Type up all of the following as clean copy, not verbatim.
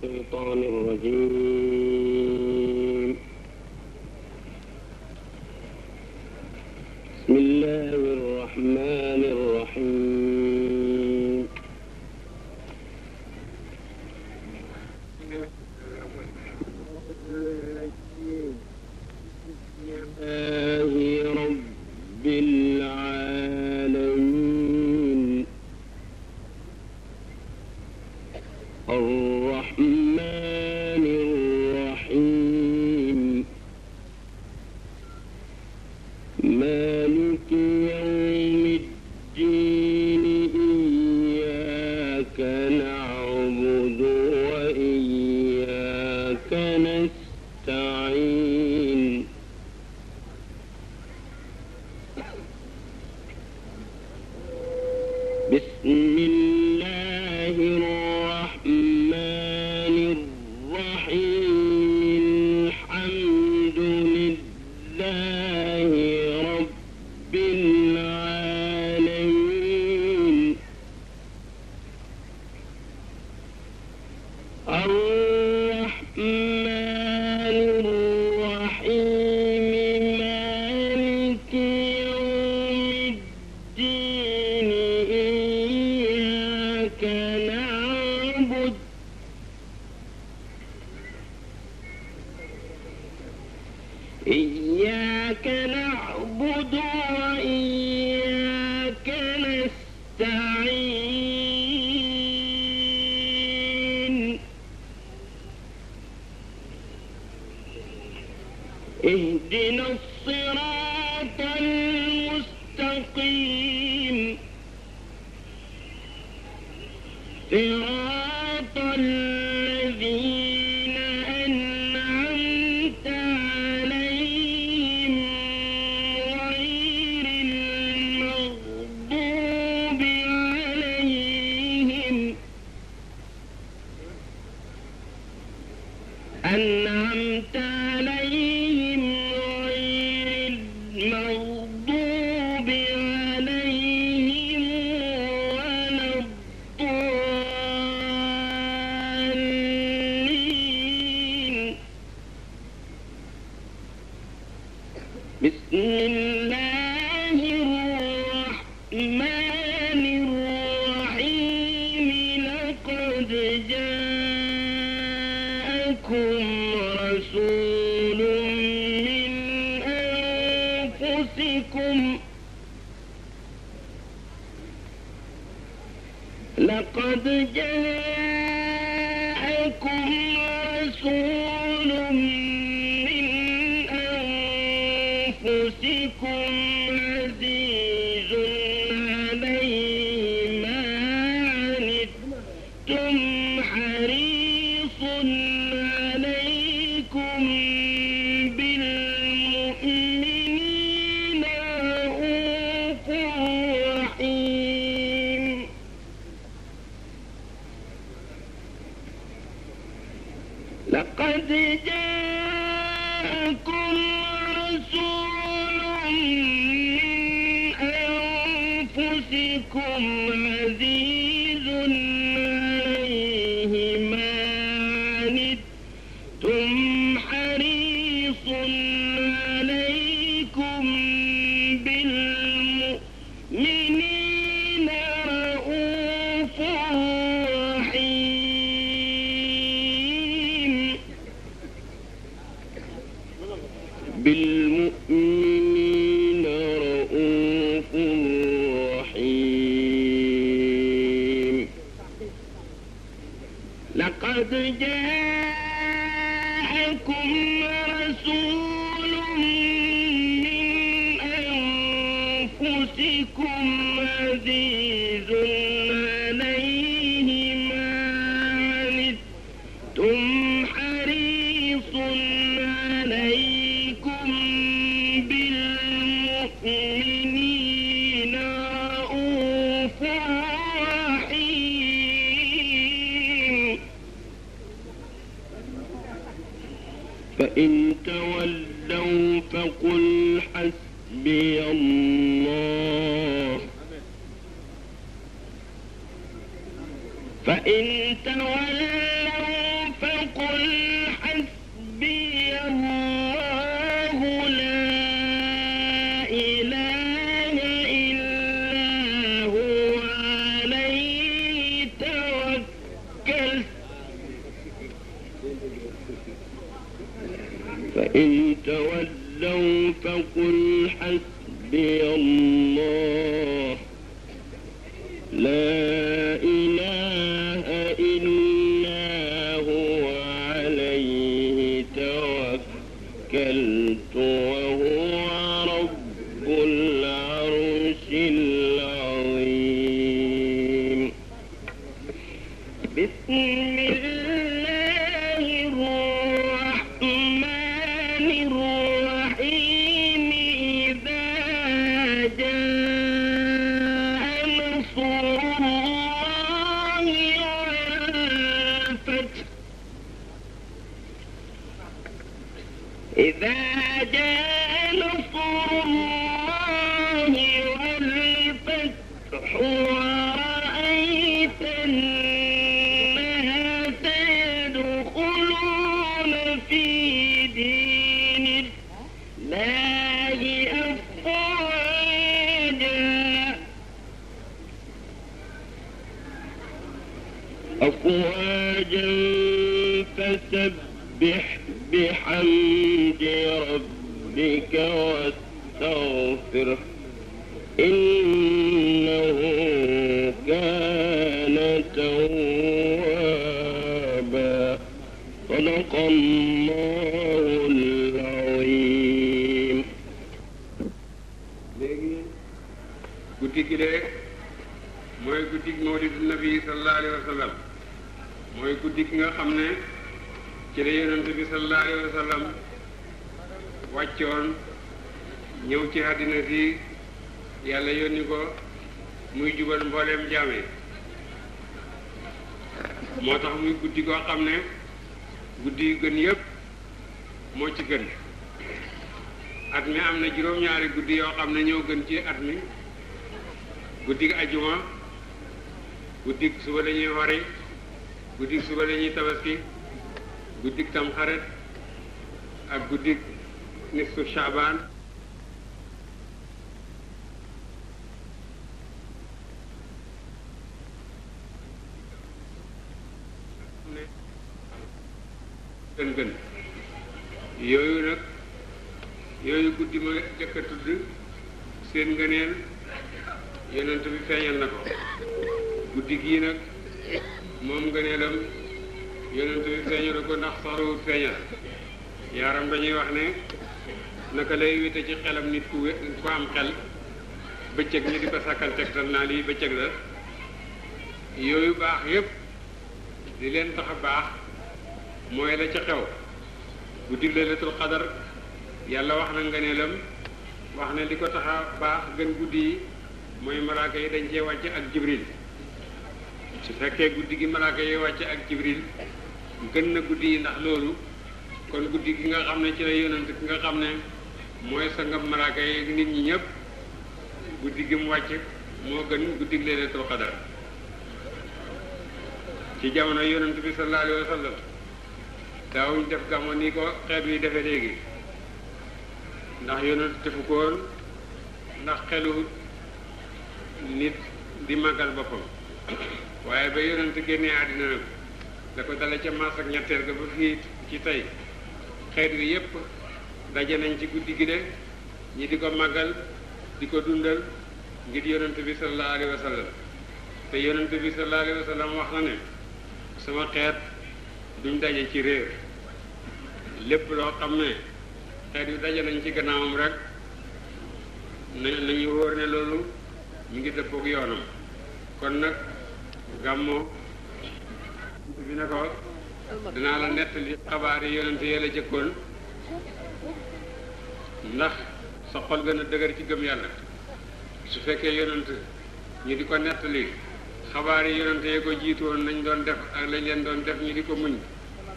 الشيطان الرجيم. بسم الله الرحمن الرحيم. رب العالمين الرحمن الرحيم مالك يوم الدين إياك نعبد وإياك نستعين بسم الله الرحمن الرحيم الحمد لله رب العالمين الرحمن الرحيم مالك يوم الدين إياك نعبد وإياك نستعين اهدنا الصراط المستقيم صراط الذين أنعمت عليهم غير المغضوب عليهم ولا الضالين. بسم الله الرحمن الرحيم لقد جاءكم رسول من أنفسكم لقد جاءكم رسول من أنفسكم عزيز عليه ما عنتم حريص عليكم بالمؤمنين رءوف رحيم. لقد جاءكم رسول من أنفسكم عزيز عليه ما عنتم حريص عليكم بالمؤمنين رءوف رحيم. بالمؤمنين رءوف رحيم. لقد جاءكم رسول من أنفسكم عزيز عليه ما عنتم حريص عليكم بالمؤمنين رءوف رحيم. فإن تولوا فقل حسبي الله فإن تولوا فإن تولوا فقل حسبي الله لا إله إلا هو عليه توكلت وهو رب العرش العظيم. بسم الله الرحمن الرحيم. إذا جاء نصر الله والفتح. إذا جاء نصر الله والفتح ورأيت الناس يدخلون في دين الله أفواجا فسبح بحمد ربك واستغفره إنه كان توابا. صدق الله العظيم. léegi guddi gi de mooy guddi mawlidu nabi sallallahu alayhi wa sallam, mooy guddi gi nga xam ne ci la yonent bi sallallahu alayhi wa sallam wàccoon ñëw ci àddina si yàlla yónni ko muy jubal mbooleem jaame. moo tax muy guddi koo xam ne guddi yu gën yépp moo ci gën. at mi am na juróom-ñaari guddi yoo xam ne ñoo gën ci at mi. guddi ajuma, guddi suba la ñuy wari, guddi suba la ñuy tabaski, guddi tamxarit ak guddi nisfu Shaabaan. gën yooyu nag yooyu guddi ma jëkk a tudd seen ngëneel yonent bi feeñal na ko. guddi gii nag moom ngëneelam yonent bi feeñal ko ndax soxlawut feeñal. yaaram dañuy wax ne naka lay wéte ci xelam nit ku am xel bëccëg ñi di ko sàkkal tegtal naa lii bëccëg la. yooyu baax yépp di leen tax a baax mooy la ca xew. guddi laylatul qadar yàlla wax na ngëneelam, wax ne li ko tax a baax gën guddi yi mooy malaaka yi dañ cee wàcc ak jibril. su fekkee guddi gi malaaka yi wàcc ak jibril gën na guddi yi ndax loolu, kon guddi gi nga xam ne ci la yonent ki nga xam ne mooy sangam malaaka yi nit ñi ñëpp, guddi gi mu wàcc moo gën guddi gi laylatul qadar. ci jamono yonent bi sallallahu alayhi wa sallam daawuñ def gàmmo ni ko xeet wi defee léegi, ndax yonent defu ko woon ndax xelu nit di màggal boppam. waaye ba yonent génnee àddina nag da ko dale ca maas ak ñetteel ga ba fii ci tey xeet wi yépp daje nañ ci guddi gi de ñi di ko màggal di ko dundal ngir yonent bi sallallahu alayhi wa sallam. te yonent bi sallallahu alayhi wa sallam wax na ne sama xeet duñ daje ci réer. lépp loo xam ne xeet yu daje nañ ci gannaawam rek nañu wóor ne loolu mi ngi dëppook yoonam. kon nag gàmmo bi ne ko dinaa la nettali xabaar yi yonent yee la jëkkoon ndax sa xol gën a dëgër ci gëm yàlla. su fekkee yonent ñu di ko nettali xabaar yi yonent yee ko jiitu woon nañ doon def ak lañ leen doon def ñu di ko muñ,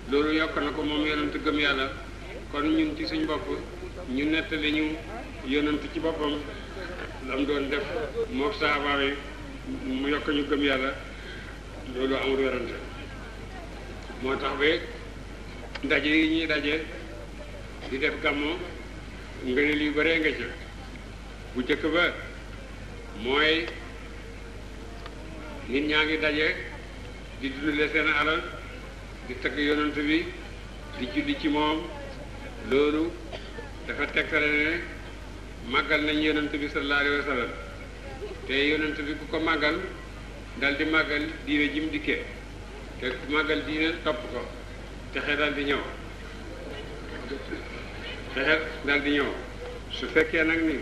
loolu yokk na ko moom yonent gëm yàlla. kon ñun ci suñ bopp ñu nettali ñu yonent ci boppam lam doon def mook sahaaba yi mu yokk ñu gëm yàlla, loolu amul werante. moo tax ba ndaje yi ñuy daje di def gàmmo ngëneel yu bëree nga ca. bu jëkk ba mooy nit ñaa ngi daje di dundale seen alal di tagg yonent bi di julli ci moom loolu dafa tegtale ne màggal nañ yonent bi sallallahu alayhi wa sallam te yonent bi ku ko màggal dal di màggal diine jim dikkee te ku màggal diine topp ko texe dal di ñëw texe dal di ñëw su fekkee nag ni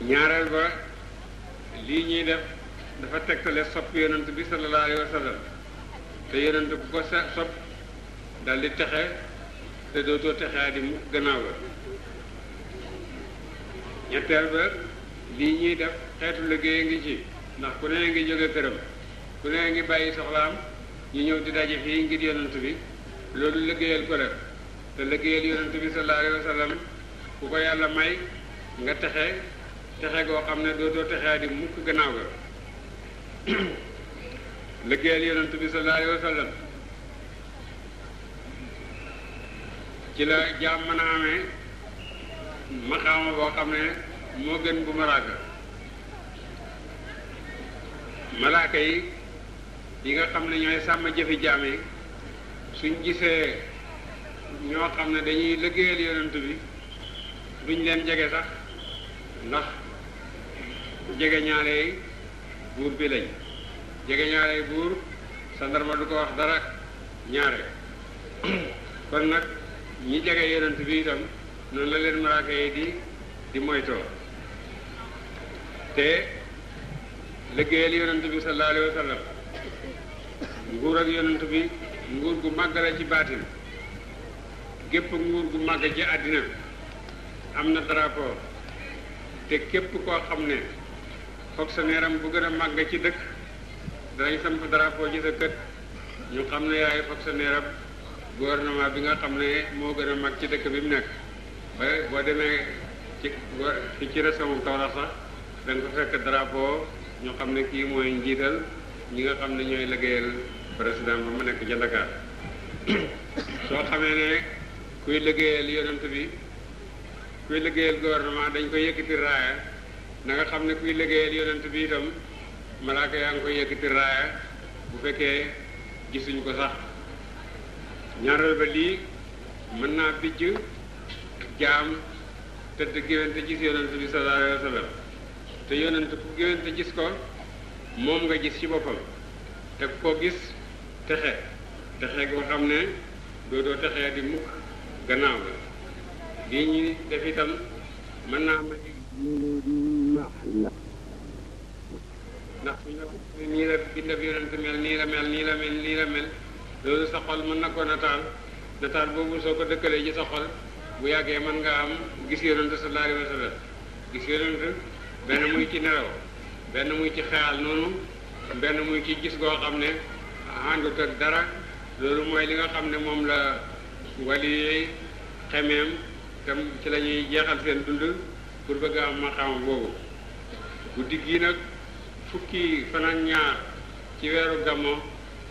ñaareel ba lii ñuy def dafa tegtale sopp yonent bi sallallahu alayhi wa sallam te yonent ku ko sopp dal di texe te dootoo texea di mu gannaaw la ñetteel ba lii ñuy def xeetu liggéey ngi ci ndax ku ne ngi jóge këram ku ne ngi bàyyi soxlaam ñu ñëw di daje fii ngir yonent bi loolu liggéeyal ko def te liggéeyal yonent bi sallallahu alayhi wa sallam ku ko yàlla may nga texe goo xam ne dootoo texea di mukk gannaaw ga liggéeyal yonent bi sallallahu alayhi wa sallam ci la jaam mën a amee maqaama boo xam ne moo gën bu malaaka yi nga xam ne ñooy sàmm jëfi jaam yi suñ gisee ñoo xam ne dañuy liggéeyal yonent bi duñ leen jege sax ndax jege ñaarey buur bi lañ jege ñaarey buur sandarma du ko wax dara ñaare kon nag ñi jege yonent bi itam noonu la leen malaaka yi di moytoo te liggéeyal yonent bi sallallahu alayhi wa sallam nguur ak yonent bi nguur gu màgg la ci baatin gépp nguur gu màgg ci àddina am na drapeau te képp koo xam ne fonctionnaire am bu gën a màgg ci dëkk danañ samp drapeau ci sa kët ñu xam ne yaay fonctionnaire am gouvernement bi nga xam ne moo gën a mag ci dëkk bi mu nekk ba boo demee ci région Kaolack sax da nga ko fekk drapeau ñu xam ne kii mooy njiital ñi nga xam ne ñooy liggéeyal président ba mu nekk ca Dakar soo xamee ne kuy liggéeyal yonent bi kuy liggéeyal gouvernement dañ koy yëkkati raaya na nga xam ne kuy liggéeyal yonent bi itam malaaka yaa ngi koy yëkkati raaya bu fekkee gisuñ ko sax ñaareel ba lii mën naa bijj jaam tëdd géwénte gis yonent bi sallallahu alayhi wa sallam te yonent ku géwénte gis ko moom nga gis ci boppam te ko gis texe goo xam ne doo texee di mukk gannaaw la lii ñuy def itam mën naa ma ndax suñ la nii la bindab yonent mel nii la mel loolu sa xol mën na ko nataal boobu soo ko dëkkalee ci sa xol bu yàggee mën nga am gis yonent sallallahu alayhi wa sallam gis yonent benn muy ci nelaw benn muy ci xeyal noonu benn muy ci gis goo xam ne àndut ak dara loolu mooy li nga xam ne moom la wali yi xemeem tam ci la ñuy jeexal seen dund pour bëgg a am maqaam boobu guddi gii nag fukki fan ak ñaar ci weeru Gammo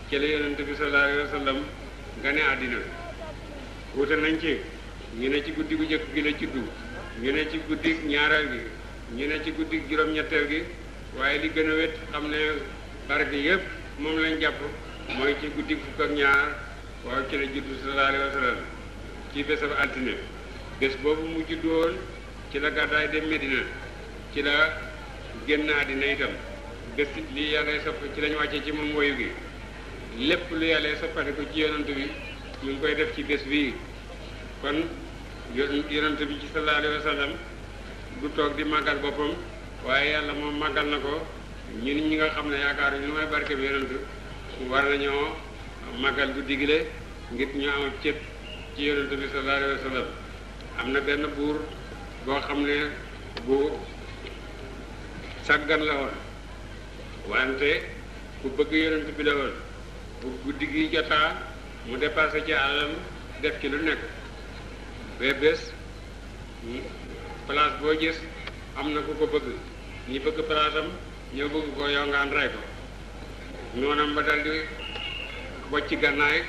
ci la yonent bi sallallahu alayhi wa sallam gane àddina wute nañ ci ñu ne ci guddi gu njëkk gi la juddu ñu ne ci guddi ñaareel gi ñu ne ci guddi juróom-ñetteel gi waaye li gën a wét xam ne barke yépp moom lañ jàpp mooy ci guddi fukk ak ñaar waaw ci la juddu sallallahu alayhi wa sallam ci bésab altine bés boobu mu juddu woon ci la gàddaay dem Medina ci la génn àddina itam bés lii yàlla sopp ci lañu wàccee ci moom woyu gi lépp lu yàlla soppati ko ci yonent bi ñu ngi koy def ci bés bii kon yonent bi ci sallallahu alayhi wa sallam du toog di màggal boppam waaye yàlla moom màggal na ko ñun ñi nga xam ne yaakaar ñu may barke bi yonent war nañoo màggal guddi gi le ngir ñu am cët ci yonent bi sallallahu alayhi wa sallam am na benn buur boo xam ne bu sàggan la woon wante ku bëgg yonent bi la woon bu guddi gi jotaa mu dépassé ci àllam def ci lu nekk ba bés place boo gis am na ku ko bëgg ñi bëgg place am ñoo bëgg ko yongaan rey ko noonam ba dal di bocc gànnaay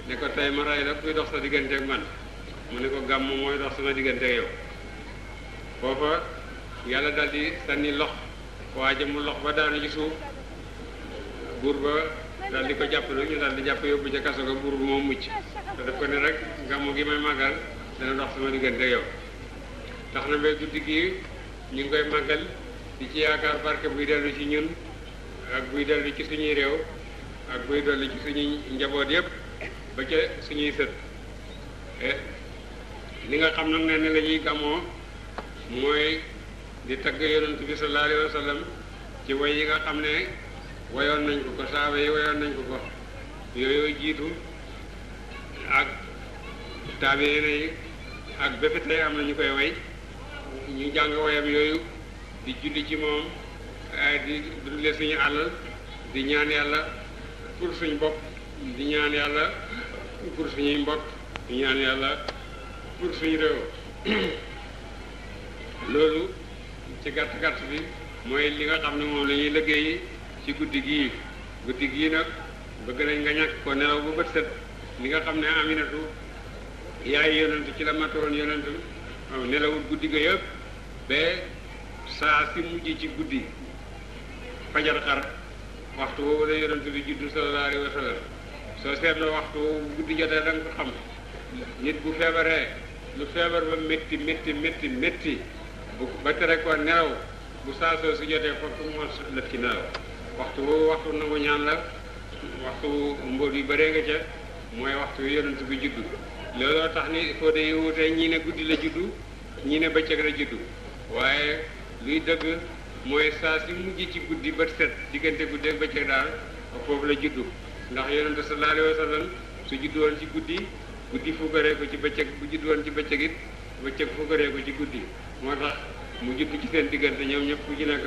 ne ko tey ma rey la kuy dox sa diggante ak man mu ne ko gàmm mooy dox sama diggante ak yow foofa yàlla dal di sànni lox waaja mu lox ba daanu ci suuf buur ba daal di ko jàppale ñu daal di jàpp yóbbu ca kaso ga buur bu moom mucc te daf ko ne rek gàmmu gi may màggal dana dox sama diggante yow tax na ba guddi gi ñu ngi koy màggal di ci yaakaar barke buy dellu ci ñun ak buy dellu ci suñuy réew ak buy dellu ci suñuy njaboot yépp ba ca suñuy sët li nga xam nag ne la ñuy gàmmoo mooy di tagg yonent bi sallallahu alayhi wa sallam ci way yi nga xam ne wayoon nañ ko saaba yi wayoon nañ ko yooyu jiitu ak taabiina yi ak bépp tey am na ñu koy way ñu jàng wayam yooyu di julli ci moom di dundale suñu àll di ñaan yàlla pour suñ bopp di ñaan yàlla pour suñuy mbokk di ñaan yàlla pour suñu réew loolu ci gàtt bi mooy li nga xam ne moom la ñuy liggéey ci guddi gii nag bëgg nañ nga ñàkk ko nelaw bu bët set li nga xam ne Aminatu yaay yonent ci la matoon yonent nelawul guddi ga yëpp ba saa si mujj ci guddi fajar xar waxtu woowu la yonent bi juddu sallallahu alayhi wa sallam soo seetloo waxtu woowu guddi jotee da nga ko xam nit bu feebaree lu feebar ba métti ba tere ko nelaw bu saa soo su jotee foofu moo lëf ci nelaw waxtu woowu waxtu nangu ñaan la waxtu mbóot yu bëree nga ca mooy waxtu yonent bi juddu looloo tax ni foo de wutee ñii ne guddi la juddu ñii ne bëccëg la juddu waaye luy dëgg mooy saa si mujj ci guddi bët set diggante guddi ak bëccëg daal foofu la juddu ndax yonent sallallahu alayhi wa sallam su juddu woon ci guddi fuukaree ko ci bëccëg bu juddu woon ci bëccëg it bëccëg fuukaree ko ci guddi moo tax mu juddu ci seen diggante ñoom ñëpp ku ci nekk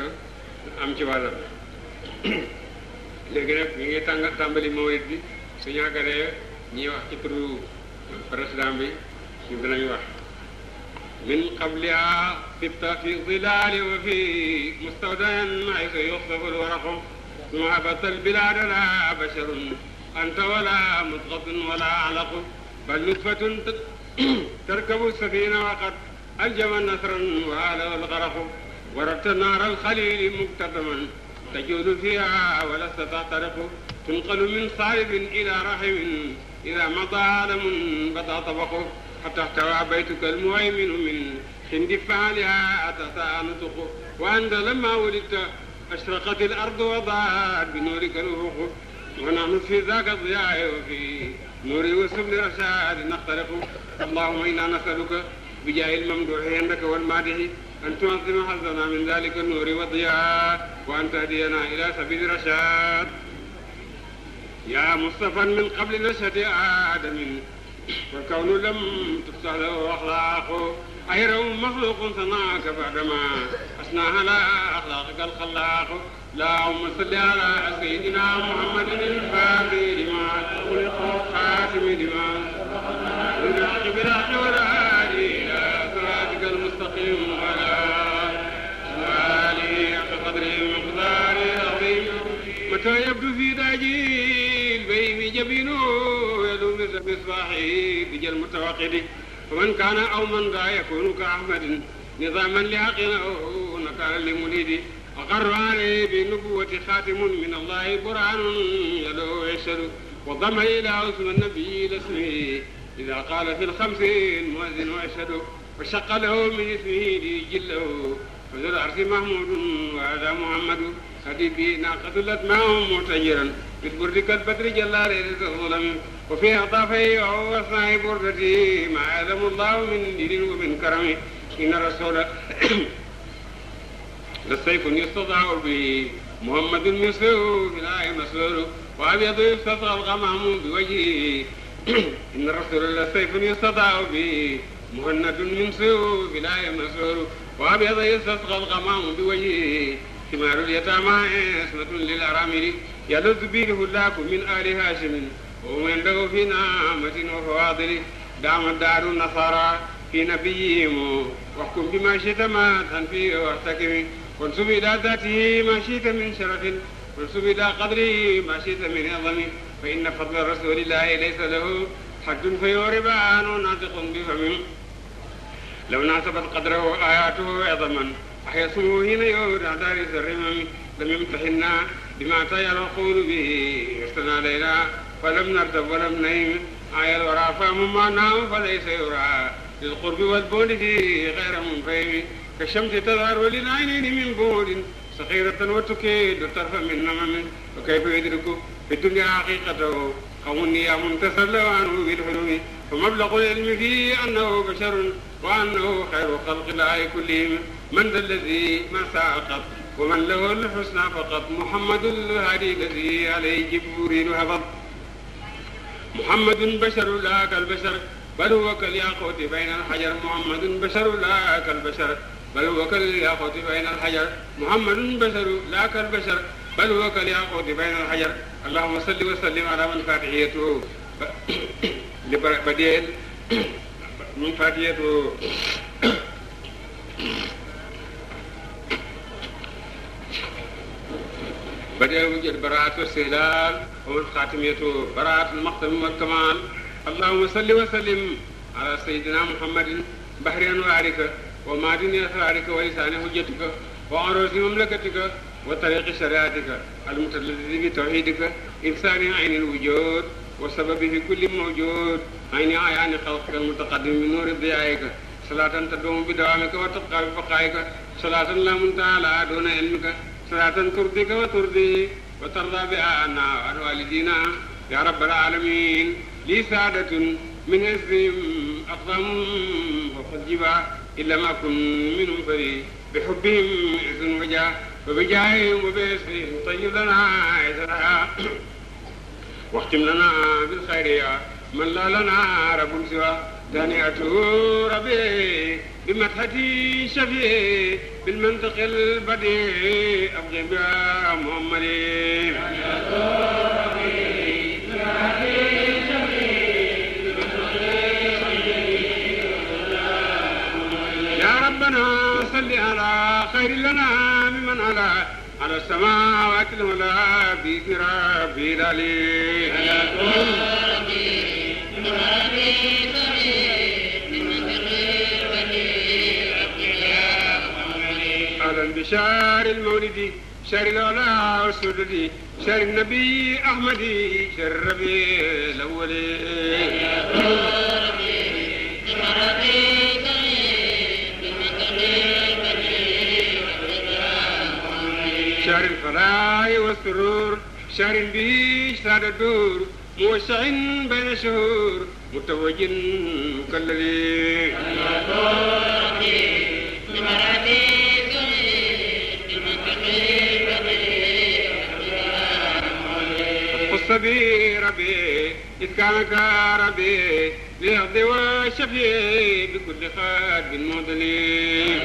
am ci wàllam léegi nag ñu ngi tàmbali mawlid bi suñu àggalee ñiy wax ci turu président bi ñu dinañ wax min qabliha tibta fi dilali wa fi mustawdayan haythu yuxsafu alwaraqu summa habata albilada la basharun anta wala mudgatun wala alaqu bal nutfatun tarkabu safina waqad aljama nasran wa ala algaraqu waradta naara alxalili muktadaman تجول فيها ولست تعترق تنقل من صالب إلى رحم إذا مضى عالم بدا طبقه حتى احتوى بيتك المهيمن من خند فعالها أتتا نطق وأنت لما ولدت أشرقت الأرض وضاءت بنورك الأفق ونحن في ذاك الضياء وفي نور وسبل رشاد نختلف اللهم إنا نسألك بجاه الممدوح عندك والمادح أن تعظم حظنا من ذلك النور والضياء وأن تهدينا إلى سبيل رشاد يا مصطفى من قبل نشأة آدم والكون لم تفتح له أخلاقه غير مخلوق صنعك بعدما أثنى على أخلاقك الخلاق اللهم صل على سيدنا محمد الفاتح لما خلق خاتم لما والعاقب بالحق والهادي إلى صراطك المستقيم وعلى آله حق قدره ومقداره العظيم متى يبدو في داجي البيم جبينه يلوم بإصباحه بجل المتوقد ومن كان أو من ذا يكون كأحمد نظاما لعقل أو نكالا لمريد أقر عليه بنبوة خاتم من الله برهان يدعو يشهد وضم إلى اسم النبي لاسمه إذا قال في الخمسين مؤذن ويشهد وشق له من اسمه ليجله فذو العرش محمود وهذا محمد هدي به ناقة الأتمام معتجرا بالبرد كالبدر جل ليلة الظلم وفي أطافه وهو صاحب بردته ما يعلم الله من دين ومن كرم إن رسول للسيف يستضع به محمد مسلم في الآية مسلول وأبيض يستطغى الغمام بوجهه إن الرسول للسيف يستضع به مهند من سيوف في الآية مسلول وأبيض يستسقى الغمام بوجهه ثمار اليتامى اسمة للأرامل يلذ به الهلاك من آل هاشم وهم عنده في نعمة وفواضل دامت دار النصارى في نبيهم واحكم بما شئت ما تنفيه واحتكم وانسب إلى ذاته ما شئت من شرف وانسب إلى قدره ما شئت من عظم فإن فضل رسول الله ليس له حد فيوربان ناطق بفم لو ناسبت قدره آياته عظما أحيا اسمه حين يورع دار الرمم لم يمتحنا بما تير القول به استنى ليلا فلم نرتب ولم نيم عيا الورى فهم ما نام فليس يرى للقرب والبعد فيه غير منفهم كالشمس تظهر للعينين من بعد صغيرة وتكيد طرفا من نمم وكيف يدرك في الدنيا حقيقته قوم نيام تسلوا عنه بالحلم فمبلغ العلم فيه أنه بشر وأنه خير خلق الله كلهم من ذا الذي ما ساقط ومن له الحسنى فقط محمد الهادي الذي عليه جبريل هبط محمد بشر لا كالبشر بل هو كالياقوت بين الحجر محمد بشر لا كالبشر بل هو كالياقوت بين الحجر محمد بشر لا كالبشر بل هو كالياقوت بين الحجر اللهم صل وسلم على من فاتحيته بديل من فاتحيته بدأ وجد براءة واستهلال ومن خاتميته براءة المختم والكمال اللهم صل وسلم على سيدنا محمد بحر أنوارك ومعدن أسرارك ولسان حجتك وعروس مملكتك وطريق شريعتك المتلذذ بتوحيدك إنسان عين الوجود وسبب في كل موجود عين عيان خلقك المتقدم من نور ضيائك صلاة تدوم بدوامك وتبقى ببقائك صلاة لا منتهى لها دون علمك صلاة ترضيك وترضي وترضى بها عنا وعن والدينا يا رب العالمين لي سعادة من اسم أقدم وقد جبا إلا ما كن منهم فري بحبهم إذن وجاه وبجاههم وباسمهم طيب لنا عزرها واختم لنا بالخير يا من لا لنا رب سوى دانية ربي بمدحتي شفيع بالمنطق البديع أبغي بها محمدين يا ربنا صل على خير لنا ممن على السماوات العلى بإذن ربي العلي أهلا بشهر المولد شهر العلا والسدد شهر النبي أحمد شهر الربيع الأول شهر الفلاح والسرور شهر به ساد الدور موسع بين الشهور متوج مكلل خص به ربي إذ كان كربي ليرضي والشفيع بكل خاد معدلين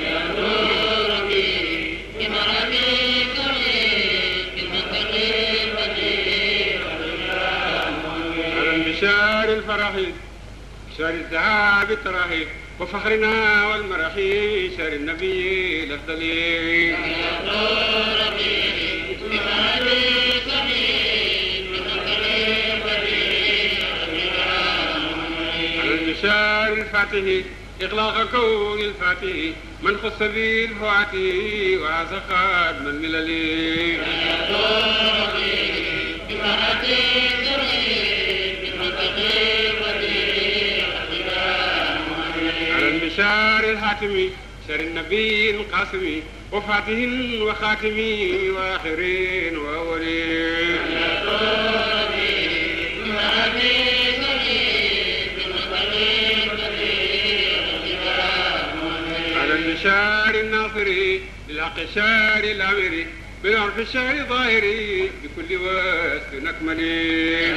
شهر الفرح شهر الذهاب التراحي وفخرنا والمرحي شهر النبي الأفضل على شهر الفاتح إغلاق كون الفاتح من خص به الفواتح وهذا خادم الملل شهر الحاتمي شهر النبي القاسمي وفاتح وخاتمي وآخرين وأولين على الشهر الناصري للحق الشهر الأمري بالعرف الشهر الظاهري بكل واسع نكملي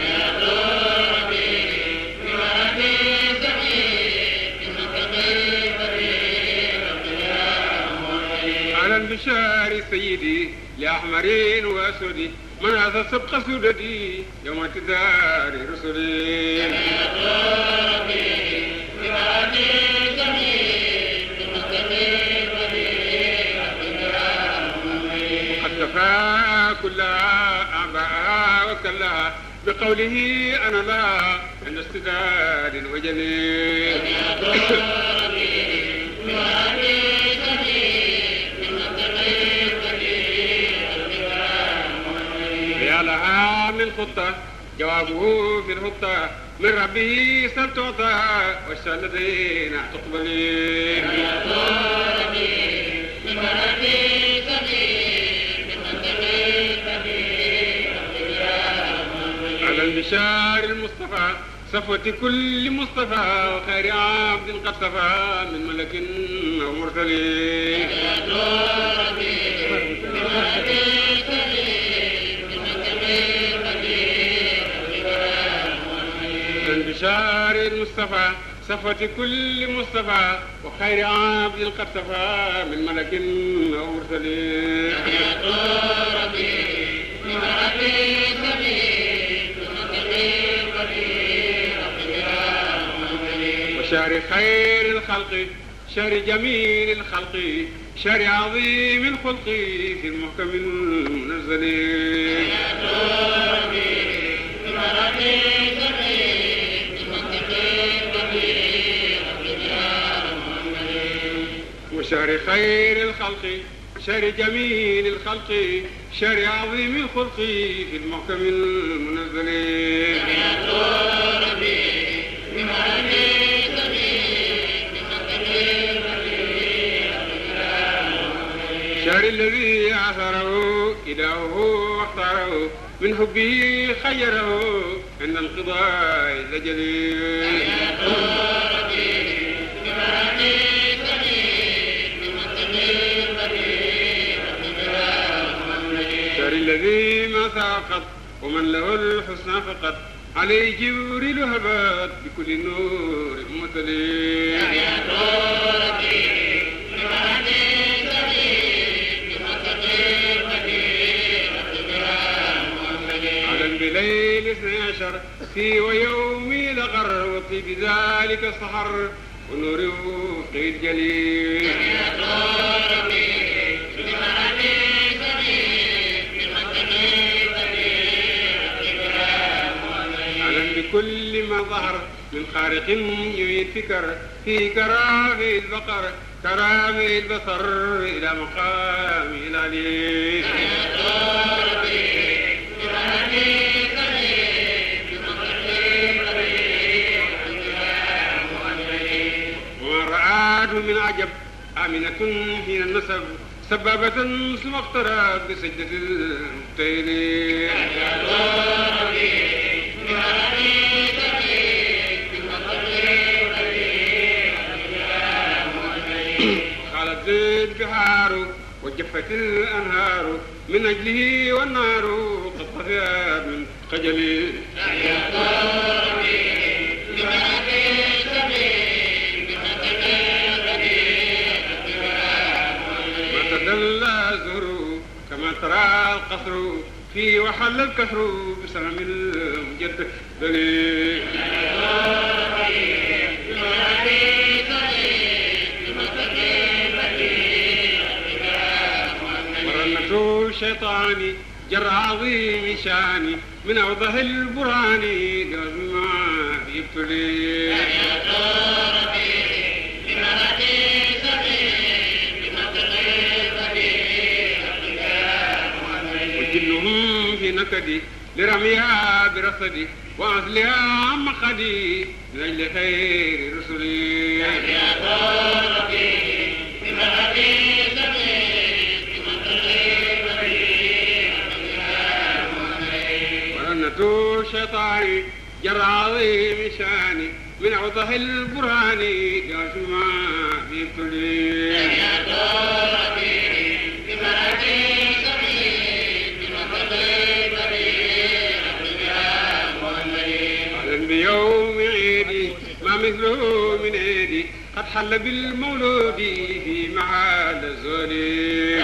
بشار سيدي لأحمرين وأسودي من هذا سبق سوددي يوم انتظار رسولي قد كفى كلها أعباء وكلها بقوله أنا لا عند استداد الوجل جعلها من خطة جوابه في الخطة من ربه سلطعطا والسالدين تقبلي على البشار المصطفى صفوة كل مصطفى وخير عبد قد صفى من ملك أو مرسلين البشار المصطفى صفوة كل مصطفى وخير عبد قد صفى من ملك أو مرسلين شهر خير الخلق شهر جميل الخلق شهر عظيم الخلق في المحكم المنزل وشهر خير الخلق شهر جميل الخلق شهر عظيم الخلق في المحكم المنزل شهر الذي عثره إلهه واختاره من حبه خيره عند انقضاء الأجل شهر الذي ما ساقط ومن له الحسنى فقط عليه جبريل هبات بكل نور متلي بليل 12 في ويومي لغر وطيب ذلك السحر ونور وقي الجليل علم بكل ما ظهر من خارق يعيد فكر في كرامه البقر كرامه البصر إلى مقام العلي من عجب آمنة حين النسب سبابة ثم اقترب بسجدة المبتهلين خالت البحار وجفت الأنهار من أجله والنار قد طفئت من خجلي كما ترى القصر فيه وحل الكسر بسلام المجد دليل مرنة الشيطان جر عظيم شاني من أوضح البرهان لازم يبتلي وجنهم في نكدي لرميها برصدي وأصلها عن مقدي من أجل خير رسلي ورنة الشيطان جر عظيم شاني من أوضح البرهان لازم يبتلي بيوم عيدي ما مثله من عيدي قد حل بالمولود في معاد الزولي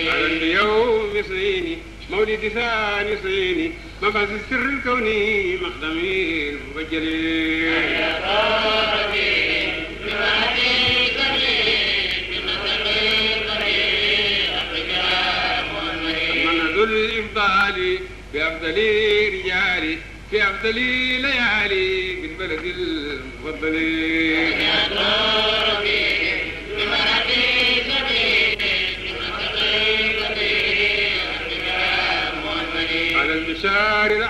على بيوم اثنين مولد ثاني اثنين مبعث السر الكوني مقدمي المبجلي الإفضال بأفضل رجالي في أفضل ليالي بالبلد المفضل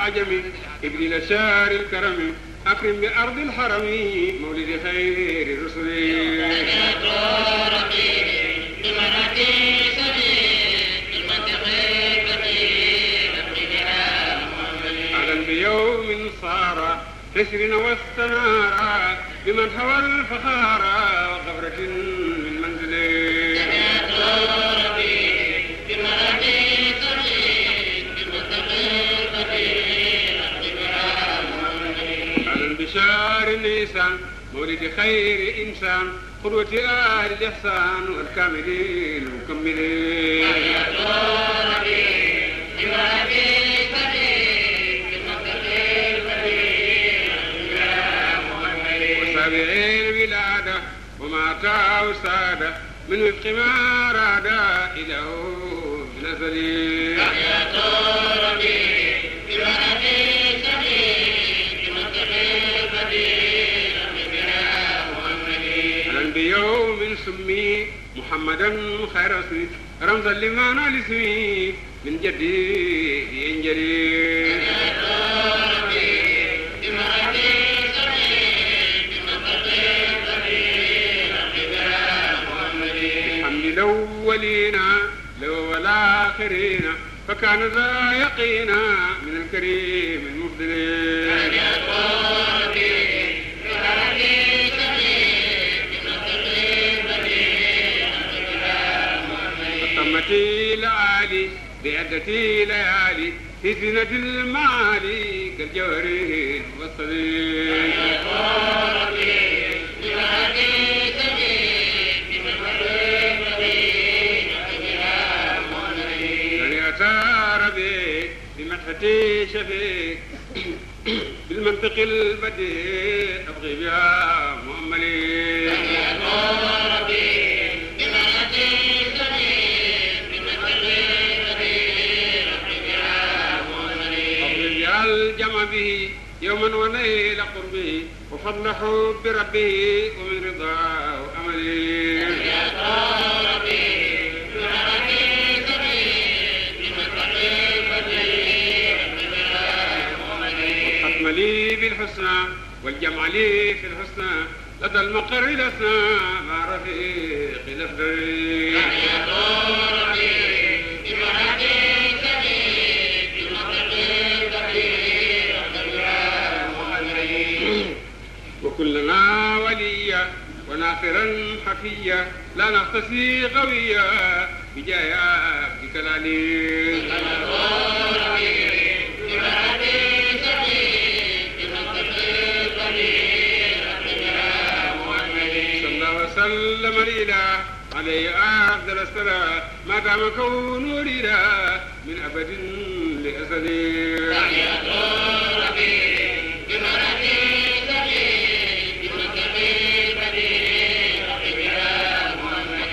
والعجم إبريل شار الكرم أكرم بأرض الحرم مولد خير الرسل أهلا بيوم صار تسر واستنار بمن هوى الفخار وغبرة من منزله أهلا بشار النيسان مولد خير إنسان قدوة آل الإحسان والكاملين المكملين وسابعين الولادة وما تاو سادة من وفق ما أراد إله بنزلي أهلا بيوم سمي محمدا خير اسمي رمزا لما نال اسمي من جديد ينجلي الحمد الأولين لو والآخرين فكان ذا يقينا من الكريم المفضل وتمتي لآلي بعدتي ليالي في زينة المعالي كالجوهر والصديق بمدحتي شفيق بالمنطق البديع أبغي بها مؤملي أبغي بها الجمع به يوما ونيل قربه وفضل حب ربه ومن رضاه أملي لي بالحسنى والجمع لي في الحسنى لدى المقر لسنا مع رفيق الأفضل وكلنا وليا وناصرا حفيا لا نختصي قويا بجاه عبدك العليم وسلم الإله عليه أفضل الصلاة ما دام كونه الإله من أبد لأزل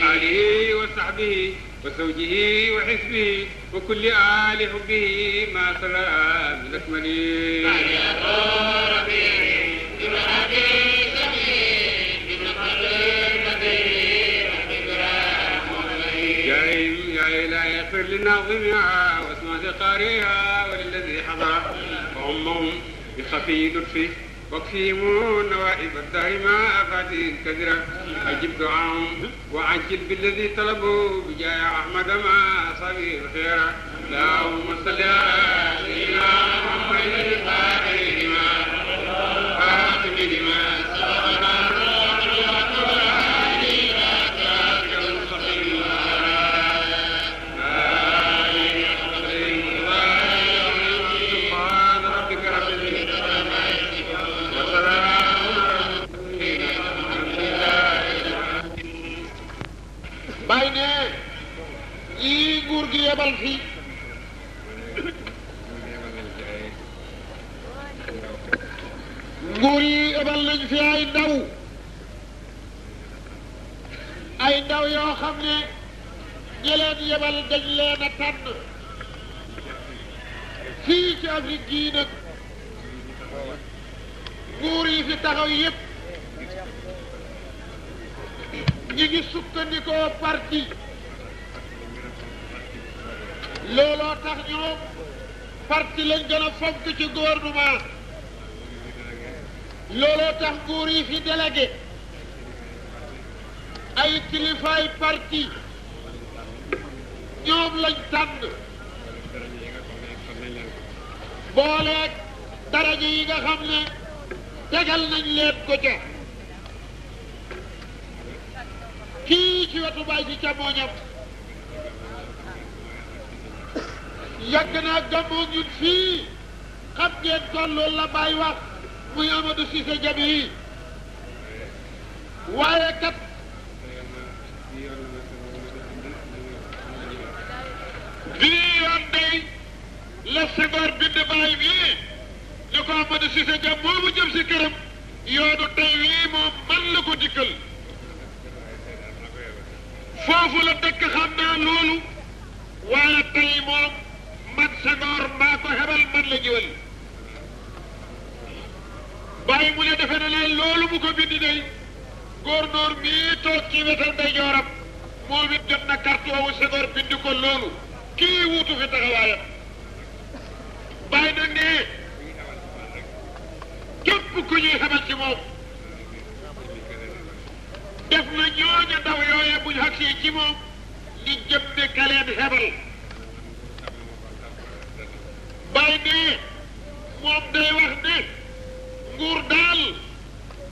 وآله وصحبه وزوجه وحزبه وكل آل حبه ما سلام من أكمله يا اغفر للناظمها واسمع قارئها وللذي حضر وامهم بخفي لطفه واكفيهم نوائب الدهر ما افاتي كثيرا اجب دعاهم وعجل بالذي طلبوا بجاه احمد ما صبي الخير اللهم صل على سيدنا محمد الفاتح لما خاتم لما bay ne yi nguur gi yebal fi nguur yi yebal nañ fi ay ndaw yoo xam ne ñi leen yebal dañ leen a tànn fii ci Afrique gii nag nguur yi fi taxaw yépp ñi ngi sukkandikoo parti looloo tax ñoom parti lañ gën a fonk ci gouvernement looloo tax nguur yi fi délégué ay kilifaay parti ñoom lañ tànn booleeg daraja yi nga xam ne tegal nañ leen ko ca kii ci wetu baay ci càmmooñam yàgg naa gàmmoo ñun fii xam ngeen kon loolu la Baay wax muy Amadou Cissé Diaby yi waaye kat bii yoon day la Senghor bind Baay bii ñu ko Amadou Cissé Diaby moomu jëm si këram yoonu tey wii moom man la ko dikkal foofu la dëkk xam naa loolu waaye tey moom man Senghor maa ko xebal man la ñëwal bàyyi mu ne defe na leen loolu mu ko bindi day góornóor mii toog ci wetal ndeyjooram moom it jot na carte woowu Senghor bindi ko loolu kii wuutu fi taxawaayam bàyyi nag ne képp ku ñuy xebal ci moom def na ñooña ndaw yooye buñ xagsee ci moom li jëm ne ka leen xebal bàyyi ne moom day wax ne nguur daal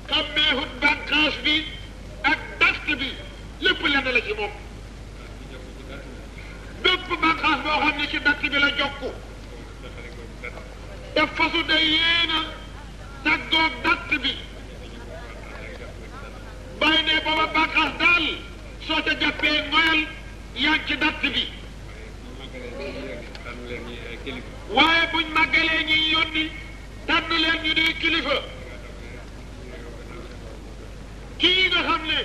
xammeehut bànqaas bi ak dast bi lépp lenn la ci moom bépp bànqaas boo xam ne ci dast bi la jokku te fasu de yéena tàggoog dast bi bàyyi ne booba bànqaas daal soo ca jàppee ngoyal yaa ngi ci dast bi waaye buñ màggalee ñuy yónni tànn leen ñu di kilifa kii nga xam ne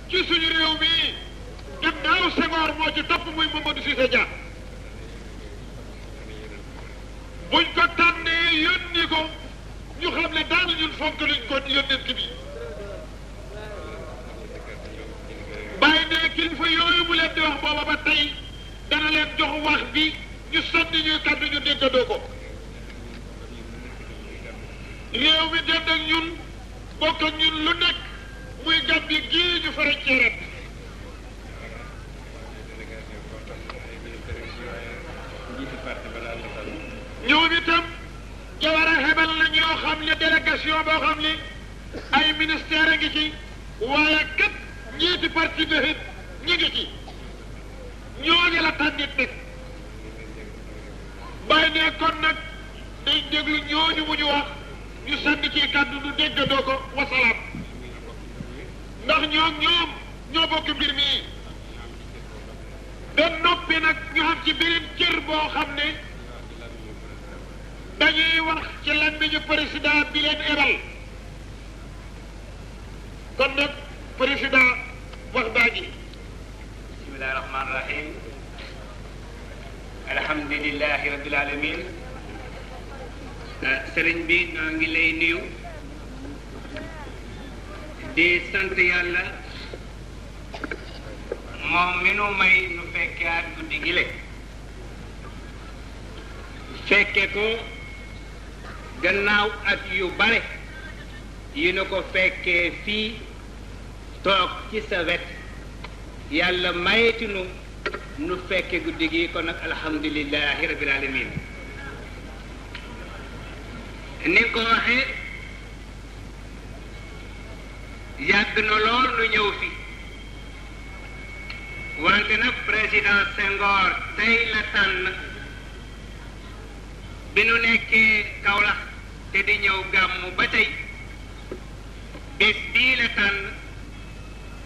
ci suñu réew mi gannaaw Senghor moo ci topp muy Mamadou Cissé Dia buñ ko tànnee yónni ko ñu xam ne daal ñun fonk luñ ko yónnent bi bàyyi ne kilifa yooyu mu leen di wax booba ba tey dana leen jox wax bi ñu sànni ñuy kàddu ñu déggandoo ko réew mi dend ak ñun bokk ak ñun lu nekk muy Gàmbi gii ñu fara ceeret ñoom itam Jawara xebal na ñoo xam ne délégation boo xam ne ay ministère a ngi ci waaye kat ñiiti parti bi ñi ngi ci ñooñu la tànnit nag bàyyi ne kon nag dañ déglu ñooñu mu ñu wax ñu sànni ci kàddu nu déggandoo ko wasalaam ndax ñoom ñoo bokk mbir mi ba noppi nag ñu xam ci beneen cër boo xam ne dañuy wax ci làmmiñu président bi leen ebal kon nag président wax baa ji bismillahi rahmaani rahim alhamdulilahi rabbil alamin sëriñ bi ñoo ngi lay nuyu di sant yàlla moom mi nu may nu fekke at guddi gi le fekke ko gannaaw at yu bare yi nu ko fekkee fii toog ci sa wet yàlla mayetinu nu fekke guddi gi kon nag alhamdulilahi rabbil alamin ni ko waxee yàgg na lool nu ñëw fi wante nag président Senghor tey la tànn bi nu nekkee Kaolack te di ñëw gàmmu ba tey bés bii la tànn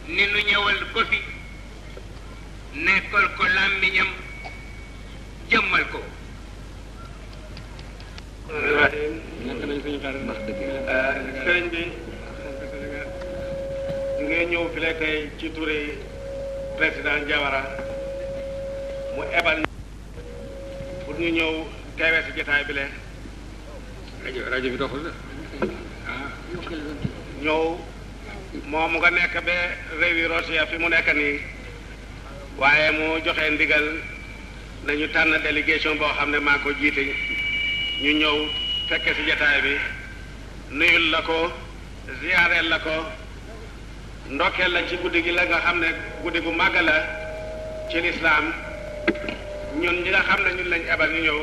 ni nu ñëwal ko fi nekkal ko làmmiñam jëmmal ko sëriñ bi ngay ñëw fi la tey ci turi président Jawara mu ebal pour ñu ñëw teewee si jotaay bi le rajo bi doxul ñëw moom nga nekk ba réewi Russie fi mu nekk nii waaye mu joxe ndigal nañu tànn délégation boo xam ne maa ko jiite ñu ñëw fekke ci jataay bi nuyul la ko ziyaareel la ko ndokkeel la ci guddi gi la nga xam ne guddi gu màgg la ci lislaam ñun ñi nga xam ne ñun lañ ebal ñu ñëw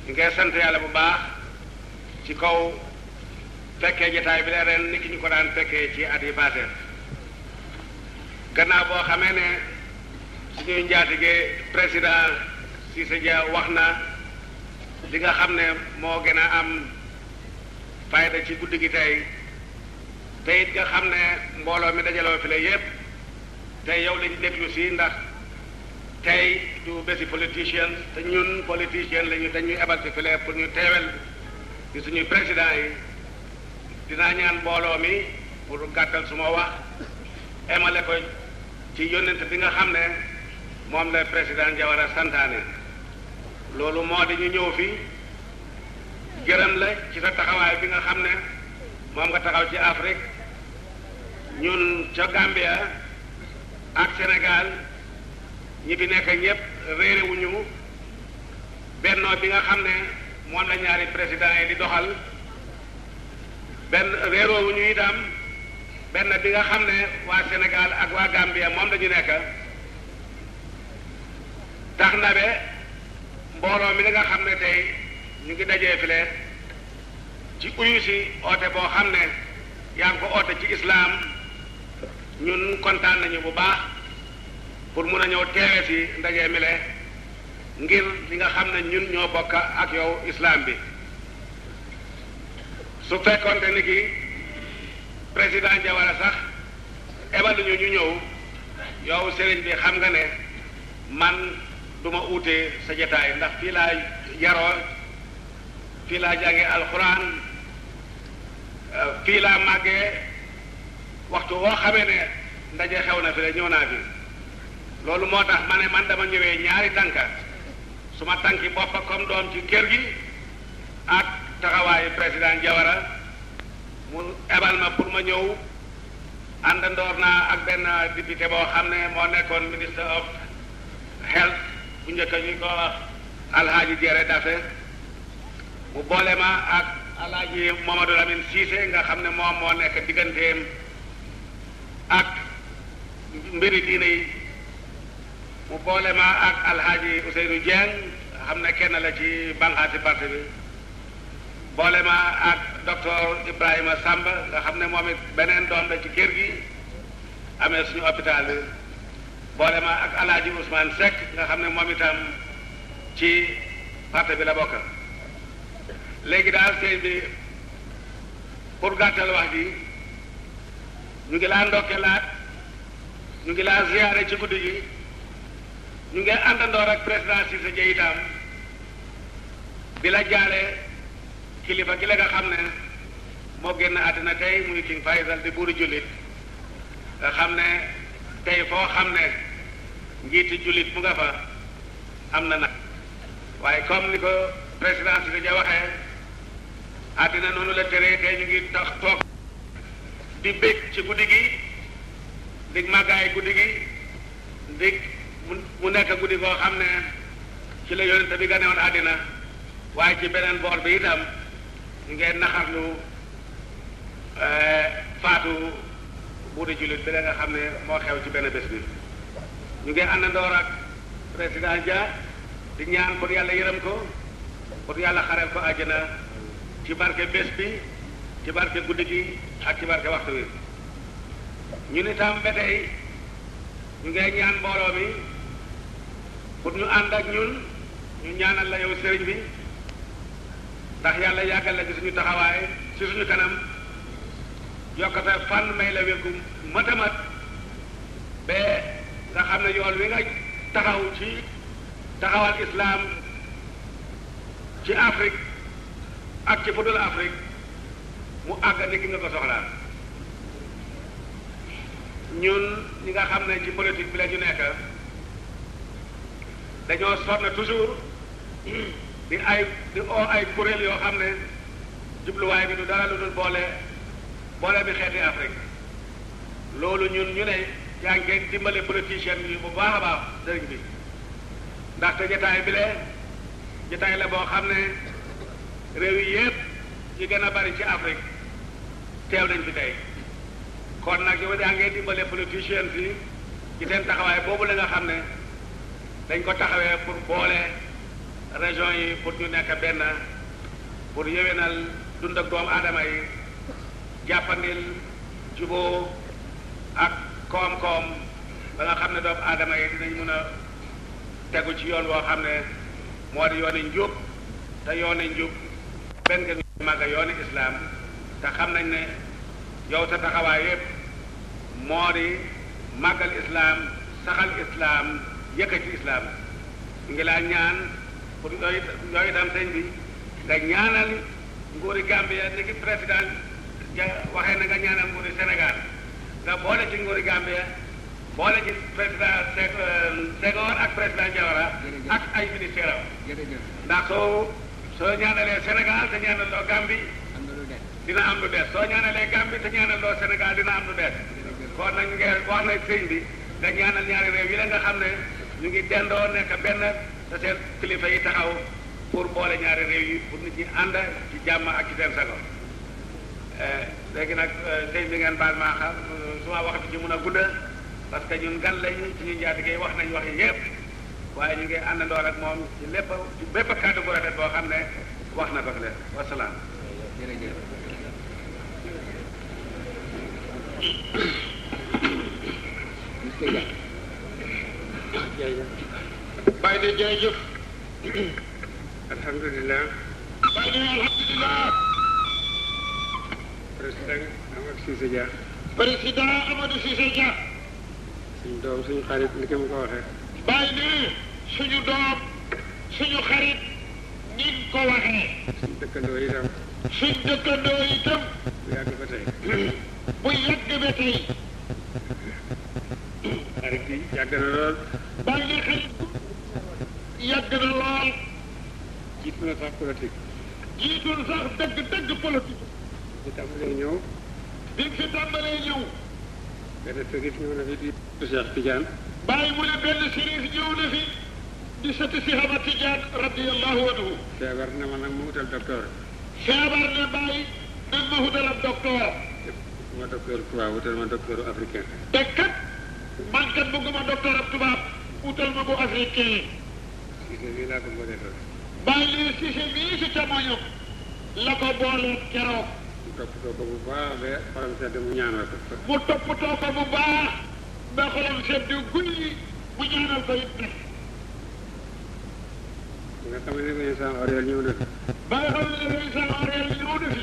ñu ngay sant yàlla bu baax ci kaw fekkee jataay bi la ren niki ñu ko daan fekkee ci at yi passé gannaaw boo xamee ne suñuy njaatige président Cissé Dia wax na li nga xam ne moo gën a am fayda ci guddi gi tey te it nga xam ne mbooloo mi dajaloo fi la yépp tey yow lañu déglu si ndax tey du bési politicien te ñun politicien lañu dañuy ebal si file pour ñu teewel di suñuy président yi dinaa ñaan mbooloo mi pour gàttal suma wax emale ko ci yónnent bi nga xam ne moom la président Jawara santaane loolu moo di ñu ñëw fi gërëm la ci sa taxawaay bi nga xam ne moom nga taxaw ci Afrique ñun ca Gambia ak Sénégal ñi fi nekk ñëpp réerewuñu bennoo bi nga xam ne moom la ñaari président yi di doxal benn réeroowuñu itam benn bi nga xam ne waa Sénégal ak waa Gambia moom la ñu nekk tax na be mbooloo mi nga xam ne tey ñu ngi dajee file ci uyu si oote boo xam ne yaa ngi ko oote ci islaam ñun kontaan nañu bu baax pour mun a ñëw teewe si ndaje mi le ngir li nga xam ne ñun ñoo bokk ak yow islaam bi su fekkoonte ni ki président Jawara sax ebaluñu ñu ñëw yow sëriñ bi xam nga ne man duma uute sa jotaay ndax fii laa yaroo fii laa jànge alxuraan fii laa màggee waxtu woo xamee ne ndaje xew na fi la ñëw naa fi loolu moo tax ma ne man dama ñëwee ñaari tànka suma tànki boppa comme doom ci kër gi ak taxawaayu président Jawara mu ebal ma pour ma ñëw àndandoor naa ak benn député boo xam ne moo nekkoon ministre of health bu njëkk ñu ko wax Alhaji Jere Dafe mu boole ma ak Alhaji Mamadou Lamine Cissé nga xam ne moom moo nekk digganteem ak mbiri diine yi mu boole ma ak Alhaji Ousseynou Dieng nga xam ne kenn la ci banqaasi parti bi boole ma ak docteur Ibrahima Samba nga xam ne moom it beneen doom la ci kër gi amee suñu hôpital bi boole ma ak Alhaji Ousmane Seck nga xam ne moom itam ci parti bi la bokk léegi daal sëñ bi pour gàttal wax ji ñu ngi laa ndokkeelaat ñu ngi laa ziyaare ci guddi gi ñu ngi àndandoor ak président Cissé Dia itam di la jaale kilifa gi la nga xam ne moo génn àddina tey muy King Faisal di buuru jullit nga xam ne tey foo xam ne njiiti jullit mu nga fa am na nag waaye comme ni ko président Cissé Dia waxee àddina noonu la tëree tey ñu ngi tax toog di bég ci guddi gi dig màggaay guddi gi dig mu nekk guddi koo xam ne ci la yonent bi ganewoon àddina waaye ci beneen boor bi itam ñu ngeen naxarlu faatu buuri jullit bi la nga xam ne moo xew ci benn bés bi ñu ngeen àndandoor ak président Dia di ñaan pour yàlla yërëm ko pour yàlla xareel ko àjjana ci barke bés bi ci barke guddi gi ak ci barke waxtu wi ñun itam ba tey ñu ngeen ñaan mbooloo mi pour ñu ànd ak ñun ñu ñaanal la yow sëriñ bi ndax yàlla yàggal la ci suñu taxawaay ci suñu kanam yokkate fan may la wér gu matamat ba nga xam ne yoon wi nga taxaw ci taxawal islam ci Afrique ak ci fudul Afrique mu àgg ni ki nga ko soxlaa ñun ñi nga xam ne ci politique bi la ñu nekk dañoo sonn toujours di oo ay kuréel yoo xam ne jubluwaay bi du dara lu dul boole bi xeeti Afrique loolu ñun ñu ne yaa ngi dimbale politicien yi bu baax a baax sëriñ bi ndaxte jotaay bi le jotaay la boo xam ne réew yi yëpp yi gën a bari ci Afrique teew nañ fi tey kon nag yow daa ngeen dimbale politiciens yi ci seen taxawaay boobu la nga xam ne dañ ko taxawee pour boole région yi pour ñu nekk benn pour yéwénal dund ak doomu aadama yi jàppandil juboo ak koom-koom ba nga xam ne doomu aadama yi dinañ mën a tegu ci yoon woo xam ne moo di yooni njub te yooni njub benn gën màgga yooni islam te xam nañ ne yow sa taxawaay yëpp moo di màggal islam saxal islam yëkkati islam ngi laa ñaan pour yooyu itam sëñ bi nga ñaanal nguuri Gambia ni ki président waxee na nga ñaanal nguuri Sénégal nga boole ci nguuri Gambia boole ci président Senghor ak président Jawara ak ay ministère am ndax soo ñaanalee Sénégal te ñaanaloo Gambie dina am lu des soo ñaanalee Gambie te ñaanaloo Sénégal dina am lu des kon nag ngeen wax na sëñ bi nga ñaanal ñaari réew yi la nga xam ne ñu ngi dendoo nekk benn te seen kilifa yi taxaw pour boole ñaari réew yi pour nit ñi ànd ci jàmm ak ci seen sago léegi nag sëñ bi ngeen baal maa xam suma wax bi ci mun a gudda parce que ñun gan lañu ci ñu njaatige wax nañ wax yi yëpp waaye ñu ngi àndandoor ak moom ci lépp ci bépp kàddu bu rafet boo xam ne wax na ko fi leen wasalaam. Baye de jërëjëf. alhamdulilah. Baye de alhamdulilah. président Amadou Cissé Dia. président Amadou Cissé Dia. suñu doom suñu xarit ni ko mu ko waxee. Baye ne suñu doom suñu xarit ni nga ko waxee. suñu dëkkandoo itam. suñ dëkkandoo itam. bu yàgg ba tey. bu yàgg ba tey. xarit bi yàgg na lool. Baye ne xarit yàgg na lool. jiitu na sax politique. jiitul sax dëgg politique. bi tàmbalee ñëw. bi fi tàmbalee ñëw. benn sërif ñëw na fi di Cheikh Tidiane. Baye mu ne benn sërif ñëw na fi di sëti si Ahmad Tidiane radiyallahu anhu. feebar na ma nag mu wutal docteur. feebar ne Baye nan ma wutal ab docteur. ma docteur tubaab wutal ma docteur africain. te kat man kat bëgguma docteur ab tubaab wutal ma bu africain. Cissé bii laa ko bëggee toog. Baye li Cissé bii si camoño la ko booleeg keroog. mu toppatoo ko bu baax ba xolam sedd mu ñaanal ko. mu toppatoo ko bu baax ba xolam sedd guy mu ñaanal ko it nag. nga xam ne Vincent Auriel ñëw na fi. ba nga xam ne Vincent Auriel ñëw na fi.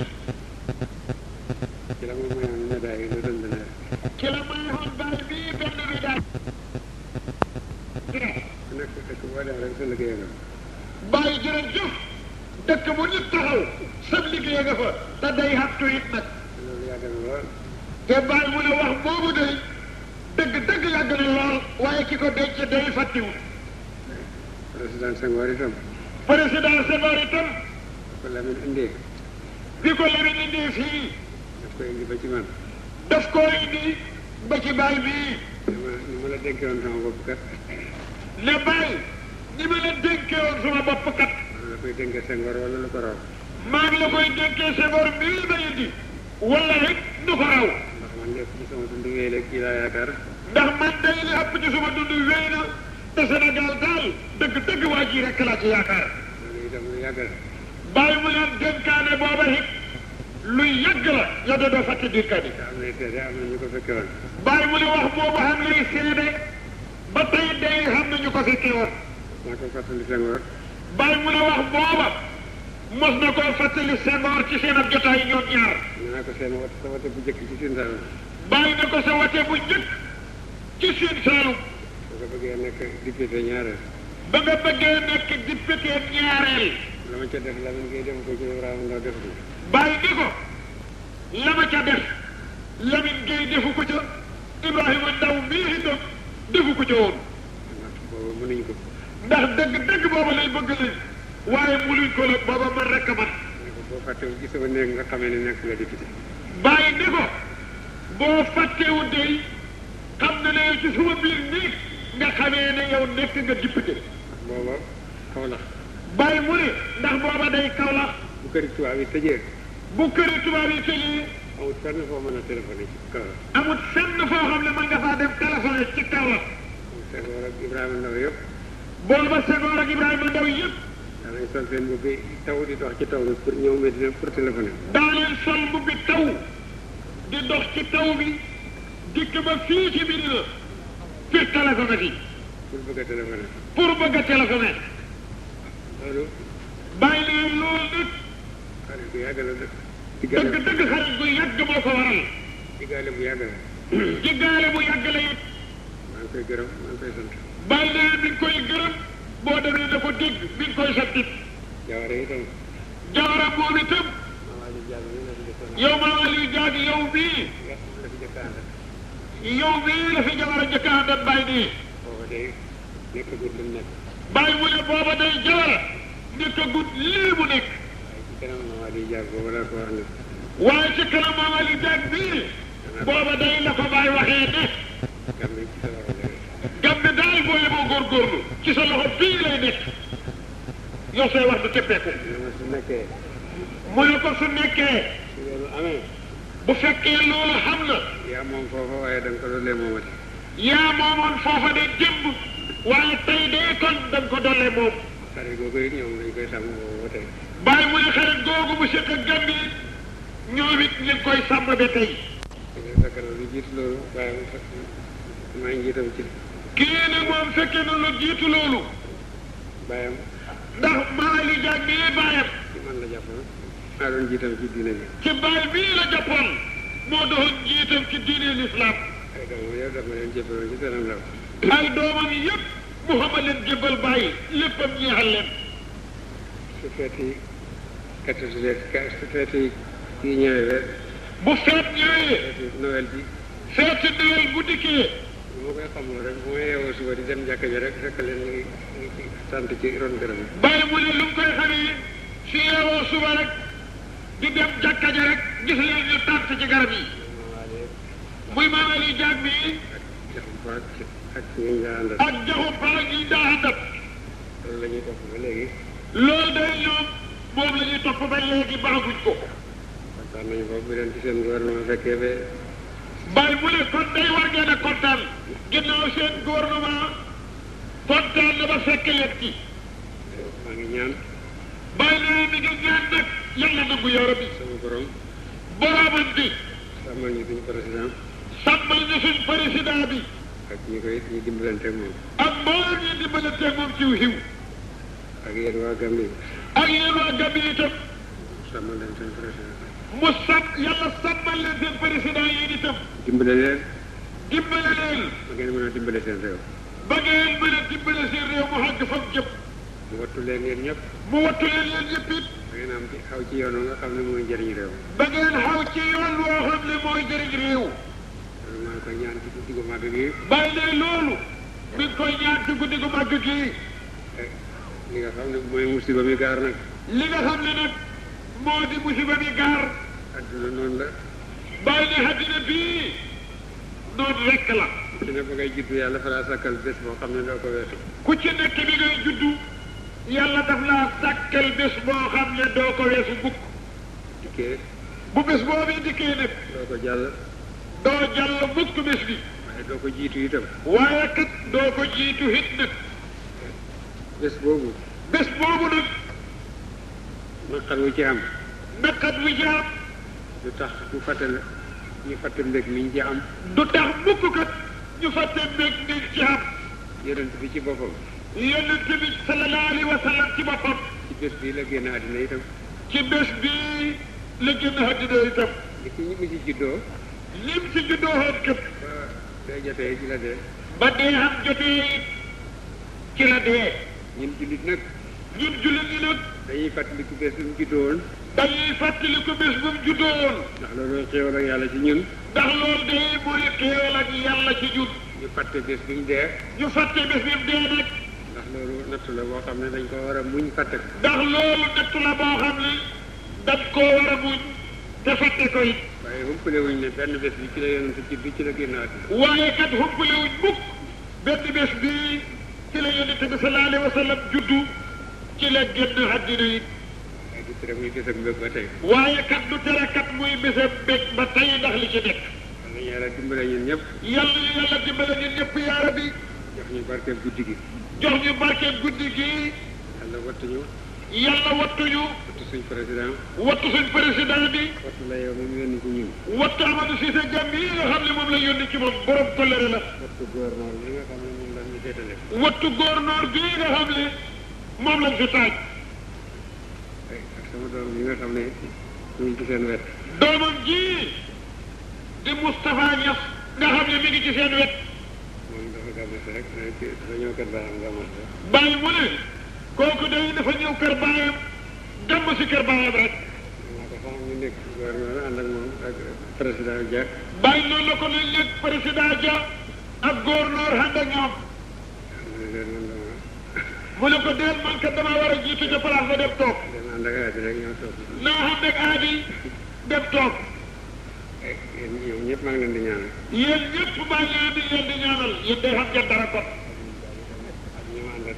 ci la ma mayoon médaille le centenaire. ci la mayoon Baye bii benn médaille. ku nekk dëkk boo dem rek sa liggéey nga. Baye jërëjëf dëkk bu nit taxaw sab liggéey nga fa te day xattu it nag. loolu yàgg na lool. te Baye mu ne wax boobu day dëgg yàgg na lool waaye ki ko denc day fàttiwul. président Senghor itam. président Senghor itam. ko Lamine indee. bi ko Lamine indee fii. daf koy indi ba ci man. daf ko indi ba ci Baye bii. ni ma la dénkee woon sama bopp kat. ne Baye ni ma la dénkee woon sama bopp kat. maa la koy dénkee Senghor wala lu ko raw. maa ngi la koy dénkee Senghor mii ma indi. wala rek du ko raw. ndax man lépp ci sama dund wéy la kii laa yaakaar. ndax man day li ëpp ci sama dund wéy na te Sénégal daal dëgg waa ji rek laa ci yaakaar. loolu itam lu yàgg la. Baye mu leen dénkaane booba it lu yàgg la yow de doo fàtte dénkaane. te am nay seede am na ñu ko fekke woon. Baye mu ne wax boobu xam lay seede ba tey day xam na ñu ko fekkee woon. maa ko fàttali Senghor. Baye mu ne wax booba mos na koo fàttali Senghor ci seen ab jotaay ñoom ñaar. naa ko seen sa wote bu njëkk ci Sine Saalum. Baye ne ko sa wote bu njëkk ci Sine Saalum. ba nga bëggee nekk député ñaareel. ba nga bëggee nekk député ñaareel. la ma ca def Lamine Gueye def ko ci Ibrahima Ndaw def ko. Baye ne ko la ma ca def Lamine Gueye defu ko ca Ibrahima Ndaw mii itam defu ko ca woon. ndax boobu mënuñ ko. ndax dëgg booba lay bëgg leen waaye mënuñ ko la booba man rek a man. ne ko boo fàttewu ci sama néeg nga xamee ne nekk nga député. Baye ne ko boo fàttewu dey xam na ne ci suma biir néeg nga xamee ne yow nekk nga député. booba Kaolack. Baye mu ne ndax booba day Kaolack bu këri tubaab yi tëjee bu këri tubaab yi tëjee amul fenn foo mën a téléphoné ci kaw la amul fenn foo xam ne mën nga faa dem téléphoné ci kaw la Senghor ak Ibrahima Ndaw yëpp booba Senghor ak Ibrahima Ndaw yëpp daanañ sol seen mbubbi taw di dox ci taw bi pour ñëw Medina pour téléphoné daa leen sol mbubbi taw di dox ci taw bi dikk ba fii ci Medina pour téléphoné fi pour bëgg a téléphoné pour bëgg a téléphoné loolu bàyyi leen loolu nag xarit bu yàgg la dëgg xarit bu yàgg moo ko waral diggaale bu yàgg la jiggaale bu yàgg la it maa ngi koy gërëm maa ngi koy sant bàyyi leen mi ngi koy gërëm boo demee da ko dégg mi ngi koy santit jaware itam jawara moom itam maa Aliou Diagne mi la fi jëkkoon yow maa Aliou Diagne yow bii la fi jëkk a àndal yow bii la fi jawara jëkk a àndal bàyyi nii booba day nekkagul lu mu nekk bàyyi mu ne booba day jawara nekkagul lii mu nekk waaye ci kanam maa Aliou Diagne booba laa ko wax ne waaye ci kanam maa Aliou Diagne bii booba day la ko bàyyi waxee ne Gambie ci sa loxo la Gambie daal boo yeboo góorgóorlu ci sa loxo bii lay nekk yow say wax du teppeeku su nekkee mu ne ko su nekkee su loolu amee bu fekkee loolu xam na yaa moom foofa waaye da nga ko doole moomati yaa moomoon foofa de démb waaye tey de kon da nga ko dollee moom xarit googu it ñoom dañ koy sàmm boobu ba tey bàyyi mu ne xarit googu bu sekk ak Gambie ñoom it ñu ngi koy sàmm ba tey fekk na lu jiitu loolu waaye maa ngi jiitam ci kii nag moom fekkee na lu jiitu loolu bàyyam ndax maa Aliou Diagne bii bàyyam ci man la jàppoon maa doon jiitam ci diine bi ci baay bii la jàppoon moo doon jiitam ci diine l'islam ay doomam yëpp dafa leen jëppaloon ci seenam law ay doomam yëpp Muhammad leen jébbal bàyyi léppam ñeexal leen su feeti su feeti kii ñëwee bu feet ñëwee feeti Noël bi feeti Noël bu dikkee moo koy xamul rek bu ma yeewoo suba di dem jàkka ji rek fekk leen ñu ngi ci sant ci ron garab yi bàyyi mu ne lu mu koy xamee su yeewoo suba rek di dem jàkka ja rek gis leen ñu tànt ci garab yi muy Maam Aliou Diagne bi jaxum paak ak ñi nga àndal ak jaxu paak yi daa àndat loolu la ñuy topp ba léegi loolu day ñoom moom la ñuy topp ba léegi baaxuñ ko kontaan nañu foofu bi leen ci seen gouvernement fekkee ba bàyyi mu ne kon day war ngeen a kontaan ginnaaw seen gouvernement kontaan na ba fekk leen ci maa ngi ñaan bàyyi leen mi ngi ñaan nag yàlla nangu yaa rabbi sama borom boromam bi sàmmal ñu suñu président sàmmal ñu suñ président bi ak ñi koy ñu dimbalante ak moom ak mboolem ñi dimbalanteeg moom ci xiw ak yéen waa Gambie ak yéen waa Gambie itam sàmmal leen seen président mu sàmm yàlla sàmmal leen seen président yéen itam dimbale leen dimbale leen ba ngeen mën a dimbale seen réew ba ngeen mën a dimbale seen réew mu xàgg fa mu jëm mu wattu leen yéen ñëpp mu wattu leen yéen ñëpp it da ngeen am ci xaw ci yoon nga xam ne mooy njëriñ réew ba ngeen xaw ci yoon woo xam ne mooy jëriñ réew loolu maa ngi koy ñaan ci guddi gu màgg gi bàyyi leen loolu mi ngi koy ñaan ci guddi gu màgg gii li nga xam ne mooy musiba mi gaar nag li nga xam ne nag moo di musiba mi gaar adduna noonu la bàyyi ne àddina bii noonu rekk la ci ne ba ngay juddu yàlla fa laa sàkkal bés boo xam ne doo ko weesu ku ci nekk bi ngay juddu yàlla daf laa sàkkal bés boo xam ne doo ko weesu bukk dikkee bu bés boobu dikkee nag doo ko jàll doo jàll mukk bés bi waaye doo ko jiitu itam waaye kat doo ko jiitu hit nag bés boobu bés boobu nag naqar wu ci am naqat wi ci am lu tax ñu fàtte mbég mi ñu ci am du tax mukk kat ñu fàtte mbég mi ci am yonent bi ci boppam yonent bi sallallahu alayhi wa sallam ci boppam ci bés bii la génn àddina itam ci bés bii la génn àddina itam li ci ñi mu ci juddoo lim ci juddoo woon kat ba day jotee ci la dee ba dee am jotee it ci la dee ñun jullit nag ñun jullit ñi nag dañuy fàttaliku bés bu mu juddoo woon dañuy fàttaliku bés bu mu juddoo woon ndax loolu xéewal ak yàlla ci ñun ndax loolu de mooy xéewal ak yàlla ci ñun ñu fàtte bés bi mu dee ñu fàtte bés bi mu dee nag ndax loolu nattu la boo xam ne dañ ko war a muñ fàtte ko ndax loolu nattu la boo xam ne dañ koo war a muñ te fàtte ko it waaye humpale wuñ ne benn bés bi ci la yonent judd ci la génn àddina waaye kat humpale wuñ mukk benn bés bii ci la yonent bi sallallahu alayhi wa sallam juddu ci la génn àddina it waaye du tere muy bés ak mbég ba tey. waaye kat du tere kat muy bésam bég ba tey ndax li ci nekk. yàlla dimbale ñun ñëpp. yàlla dimbale ñun ñëpp yaa rabbi. jox ñu barkeel guddi gi. jox ñu barkeel guddi gi. yàlla wattuñu. yàlla wattuñu. wattu suñ président. wattu suñ président bi. wattu la yow mi mu yónni ci ñun. wattu Amadou Cissé Diagne yi nga xam ne moom la yónni ci moom borom toléré la. wattu gouverneur bi nga xam ne moom la ñu féetale. wattu gouverneur bi nga xam ne moom lañ fi taaj. ak sama doom yi nga xam ne ñu ngi ci seen wet. doomam ji di Moustapha Niass nga xam ne mi ngi ci seen wet. moom dafa gàmmas rek dafa ñëw kër baayam gàmmas rek. bàyyi mu ne kooku day dafa ñëw kër baayam gàmm si kër baayam rek. maa ko sax ñu nekk gouverneur ànd ak moom ak président Dia. bàyyi noonu la ko ne nekk président Dia ak gouverneur ànd ak ñoom. mu ne ko deel man kat damaa war a jiitu ca place ba dem toog. dana ànd ak aadi rek ñoo toog. naa ànd ak aadi dem toog. yéen ñoom ñëpp maa ngi leen di ñaanal. yéen ñëpp maa ngi leen di ñaanal yéen day xam ngeen dara kon. ak ñi ma àndat.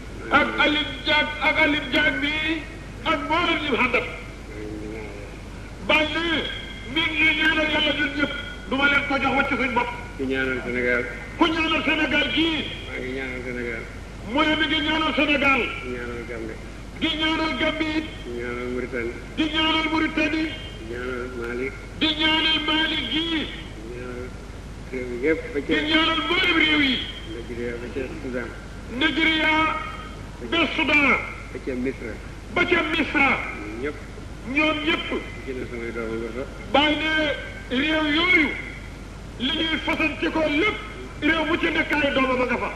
ak Alioune Diagne bi ak mboolem ñi mu àndat. bàyyi ne nit ñi ñaanal yàlla ñun ñëpp du ma leen ko jox wàcc suñ bopp. ku ñaanal Sénégal. ku ñaanal Sénégal gii. maa ngi ñaanal Sénégal. mu ne mi ngi ñaanal Sénégal. di ñaanal Gambie. di ñaanal Gambie it. di ñaanal Mauritanie. di ñaanal Mauritanie. di ñaanal Mali. di ñaanal Mali gii. di ñaanal réew yi yëpp ba di ca. ñaanal mboolem réew yi. Nigeria ba ca Soudan. Nigeria ba Soudan. ba ca Misra. ba ca Misra. ñëpp. ñoom ñëpp. ci ne samay doom nga fa. bàyyi ne réew yooyu li ñuy fasanti ko lépp réew mu ci nekk ay doomam a nga fa.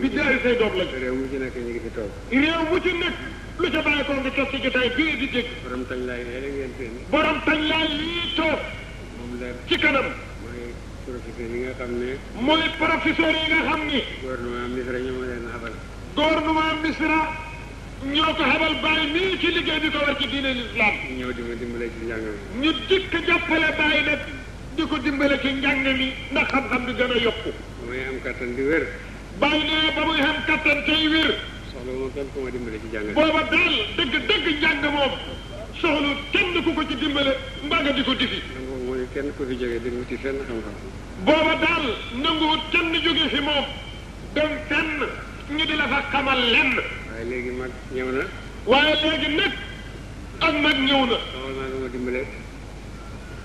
bi jaay say doom lañ. réew mu ci nekk ñu ngi fi toog. réew mu ci nekk lu ca bàyyi ko nga toog ci jotaay bii di dégg. borom tañ laay nee ngeen seen. borom tañ laay lii toog moom la ci kanam. mooy professeur yi nga xam ne. mooy professeur yi nga xam ni. gouvernement Misra ñoo ma leen xabal. gouvernement Misra ñoo ko xabal bàyyi nii ci liggéey bi ko war ci diine l'islam. ñëw di ma dimbale ci njàng mi. ñu dikk jàppale bàyyi nag di ko dimbale ci njàng mi ndax xam-xam bi gën a yokku. ba may am kattan di wér. bàyyi ne ba muy xam kattan tey wér. soxla moom kenn ku ma dimbale ci jàng. booba daal dëgg njàng moom soxlu kenn ku ko ci dimbale mbaa nga di ko difi. nangu mooy kenn ku fi jógee di wuti fenn xam-xam. booba daal nanguwut kenn jóge fi moom dem fenn ñu di la fa xamal lenn. waaye léegi mag ñëw na. waaye léegi nag ak mag ñëw na. soxla naa lu ma dimbale.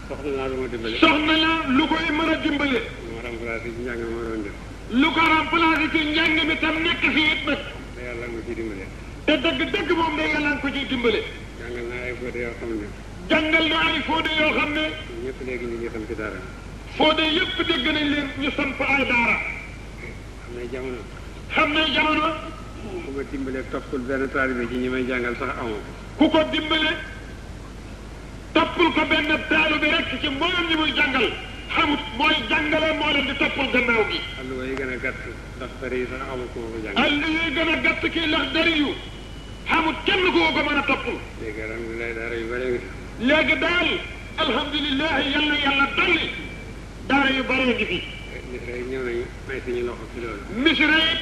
soxla naa lu ma dimbale. soxna la lu koy mën a dimbale. ma remplacé ci njàng ma doon def. lu ko remplacé ci njàng mi tam nekk fi it nag. te yàlla nga ci dimbale. te dëgg moom de yàlla nga ko ciy dimbale. jàngal naa ay fóote yoo xam ne. jàngal na ay fóode yoo xam ne. ñëpp léegi ñu ngi xam ci dara. fóode yëpp dégg nañ leen ñu samp ay daara. xam ne jamono. xam ne jamono. ku ma dimbale toppul benn taalibe ci ñi may jàngal sax amoo. ku ko dimbale toppul ko benn taalibe rek ci mboolem ñi muy jàngal xamut mooy jàngale moo leen di toppal gannaaw gi. alluwa yi gën a gàtt ndax dara yi sax amoo ku ma ko jàngal. àll yi gën a gàtt kii ndax dari yu xamut kenn ku ko mën a toppal. léegi alhamdulilah daara yu bare ngi. léegi daal alhamdulilah yàlla dolli daara yu bare ngi fi. Misra yi ñëw nañu may suñu loxo ci loolu. Misra yi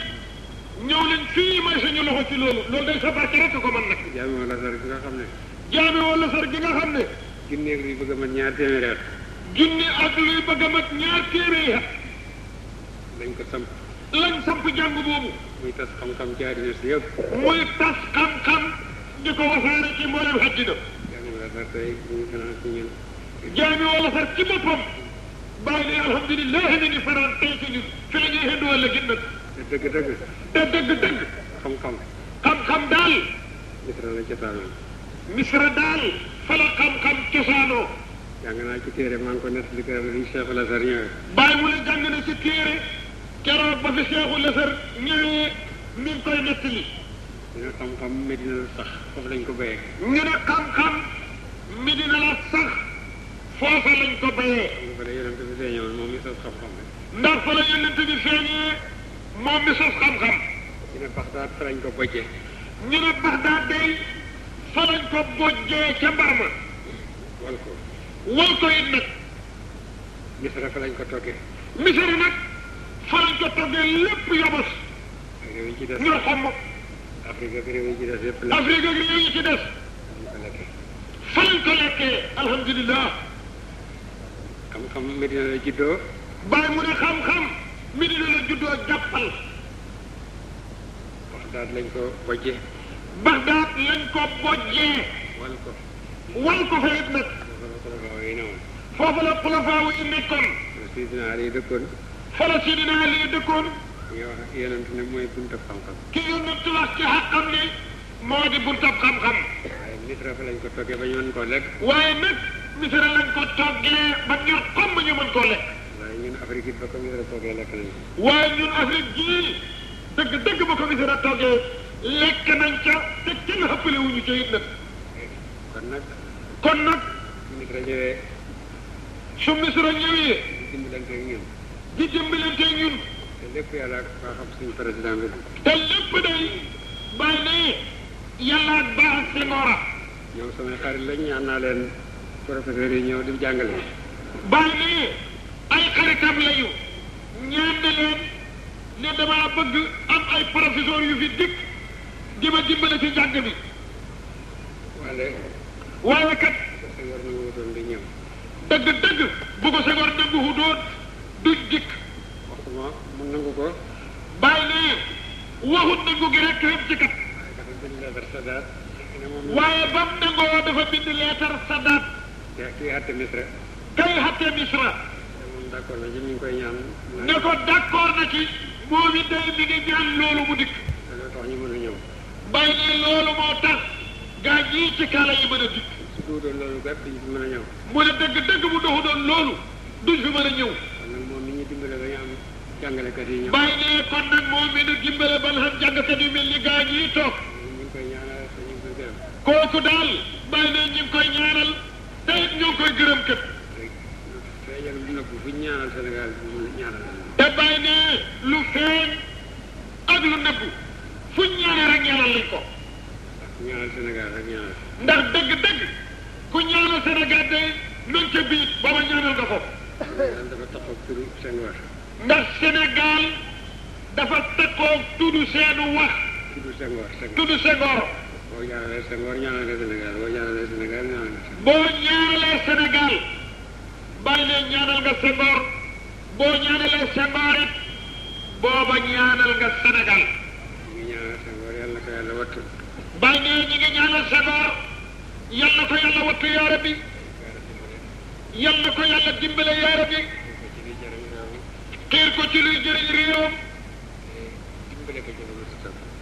ñëw leen fii may suñu loxo ci loolu loolu day sa barke rek ko mën nag. jaami wala sar gi nga xam ne. jaami wala sar gi nga xam ne. junneeg luy bëgg a mat ñaar téeméeri at. junni ak luy bëgg a mat ñaar téeméeri at. lañ ko samp. lañ samp jàng boobu. muy tas xam-xam ci àddina si yëpp. muy tas xam-xam di ko wasaare ci mboolem àddina. jaami wala sar tey ñu ngi fanaan ci ñun. jaami wala sar ci boppam. bàyyi ne alhamdulilah mi ngi fanaan tey ci ñun fi la ñuy xënd wala gën nag. te dëgg-dëgg. te dëgg-dëgg. xam-xam. xam-xam daal. Misra la cosaanoo. Misra daal fa la xam-xam cosaanoo. jàng naa ci téere maa ngi ko nettali keroog bi Cheikh Lasar ñëwee. bàyyi mu ne jàng na ci téere keroog ba fi Cheikh Lasar ñëwee mi ngi koy nettali. ñu ne xam-xam Medina la sax foofu lañ ko béyee. ñu ne xam-xam Medina la sax foofa lañ ko béyee. xam nga fa la yonent bi feeñoon moom mi sos xam-xam bi. ndax fa la yonent bi feeñee moom mi sos xam-xam. ñu ne Baxdaad fa lañ ko bojjee. ñu ne Baxdaad day fa lañ ko bojjee ca mbar ma. wal ko. wal ko it nag. Misra fa lañ ko toggee. Misra nag fa lañ ko toggee lépp yobos. réew yi ci des. ñu xomm. Afrique ak réew yi ci des yëpp la. Afrique ak réew yi ci des. ñu ko lekkee. fa lañ ko lekkee alhamdulilah. xam-xam Medina la juddoo. bàyyi mu ne xam-xam Medina la juddoo jàppal. Baxdaad lañ ko bojjee. Baxdaad lañ ko bojjee. wal ko. wal ko fa it nag. foofu la xulafaa yi nekkoon. Sidina Ali dëkkoon. fa la Sidina Ali dëkkoon. ñu wax yonent ne mooy buntab xam-xam. ki yonent wax ci xaqam ni moo di buntab xam-xam. waaye Misra fa lañ ko toggee ba ñu mën koo lekk. waaye nag Misra lañ ko toggee ba ñor xomm ñu mën koo lekk. waaye ñun Afrique it ba ko Misra toggee lekk nañ ko. waaye ñun Afrique gii dëgg ba ko Misra toggee lekk nañ ca te kenn xëppale wuñu ca it nag. kon nag. Misra ñëwee. su Misra ñëwee. di dimbalanteeg ñun. di dimbalanteeg ñun. te lépp yàlla baax xam suñu président bi. te lépp day bàyyi ne yàlla ak baax ak Senghor. ñoom samay xarit lañ ñaan naa leen professeurs yi ñëw di jàngale. bàyyi ne ay xaritam lañu ñaan na leen ne damaa bëgg am ay professeurs yu fi dikk di ma dimbale ci njàng bi. waaye kat. Senghor nangu wutoon di ñëw. dëgg bu ko Senghor nangu wutoon duñ dikk. waxuma mu nangu ko. bàyyi ne waxut nangu gi rek yëpp ci kat. waaye ba mu nangoo dafa bind leetar Sadat. kii xatte Misra. kay xatte Misra. moom d'accord na ci mi ngi koy ñaan. ne ko d'accord na ci moom it day mi ngi ñaan loolu mu dikk. loolu tax ñu mën a ñëw. bàyyi ne loolu moo tax gaa ñii ci kaala yi mën a dikk. su duutoon loolu kat duñ fi mën a ñëw. mu ne dëgg bu doxu doon loolu duñ fi mën a ñëw. kon nag moom mi ñu dimbale ba ñu am jàngalekat yi ñëw. bàyyi ne kon nag moom mi nu dimbale ba nga xam jàngkat yu mel ni gaa ñii toog. ñu ngi koy ñaanal te ñu ngi koy gërëm. kooku daal bàyyi ne ñu ngi koy ñaanal te it ñu ngi koy gërëm kat. feeñal lu nëbb fu ñu ñaanal Sénégal ñu ñaanal. te bàyyi ne lu feeñ ak lu nëbb fu ñu ñaanal rek ñaanal lañ ko. ñaanal Sénégal rek ñaanal. ndax dëgg ku ñaanal Sénégal day luñ ca biit booba ñaanal nga ko. Sénégal dafa taxaw turu Senghor. ndax Sénégal dafa takkoo tudd seenu wax. tudd Senghor. boo ñaanalee Senghor ñaanal nga Sénégal boo ñaanalee Sénégal ñaanal nga Sénégal. boo ñaanalee Sénégal bàyyi leen ñaanal nga Senghor boo ñaanalee Senghor it booba ñaanal nga Sénégal. ñu ngi ñaanal Senghor yàlla na ko yàlla wattu. bàyyi ne ñi ngi ñaanal Senghor yal na ko yàlla wattu yaa rabbi yal na ko yàlla dimbale yaa rabbi xiir ko ci luy jëriñ réewam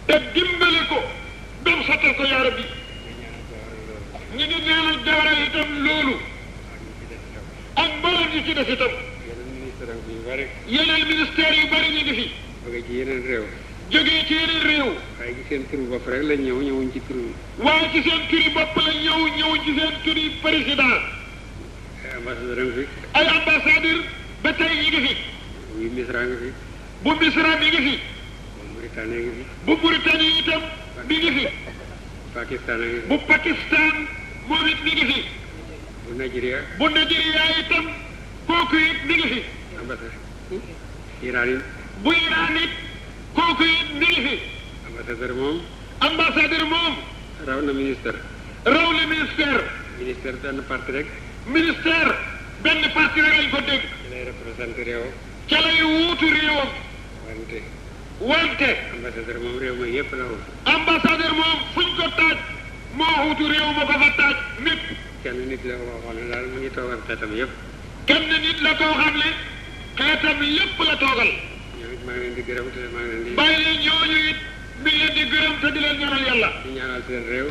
te dimbale ko doom sottal ko yaa rabbi ñi ngi ñaanal Jawara itam loolu ak mboolem ñi ci des itam yeneen ministère yu bari ñu ngi fi jóge ci yeneen réew jógee ci yeneen réew waaye ci seen turu bopp rek lañ ñëw ñëwuñ ci turu waaye ci seen turi bopp la ñëwuñ ci seen turi président ay ambassadeur ngi fi ay ambassadeur ba tey ñi ngi fi bu Misra ngi fi bu Misra mi ngi fi bu Mauritanie ngi fi bu Mauritanie itam mi ngi fi Pakistan ngi fi bu Pakistan moom it mi ngi fi bu Nigeria itam kooku it mi ngi fi ambassadeur Iran yi bu Iran it kooku it mi ngi fi ambassadeur moom raw na ministère benn parti rek ministère benn parti rek lañ ko dégg ci lay représenté réewam ca lay wuutu réewam wante ambassadeur moom réew ma yépp la wut ambassadeur moom fuñ ko taaj moo wuutu réew ma ko fa taaj nit kenn nit la koo xam ne daal mu ngi toogal xeetam yépp kenn nit la koo xam ne xeetam yépp la toogal ñoom it maa ngi leen di gërëm te maa ngi leen di bàyyi leen ñooñu it mi ngi leen di gërëm te di leen ñaanal yàlla di ñaanal seen réew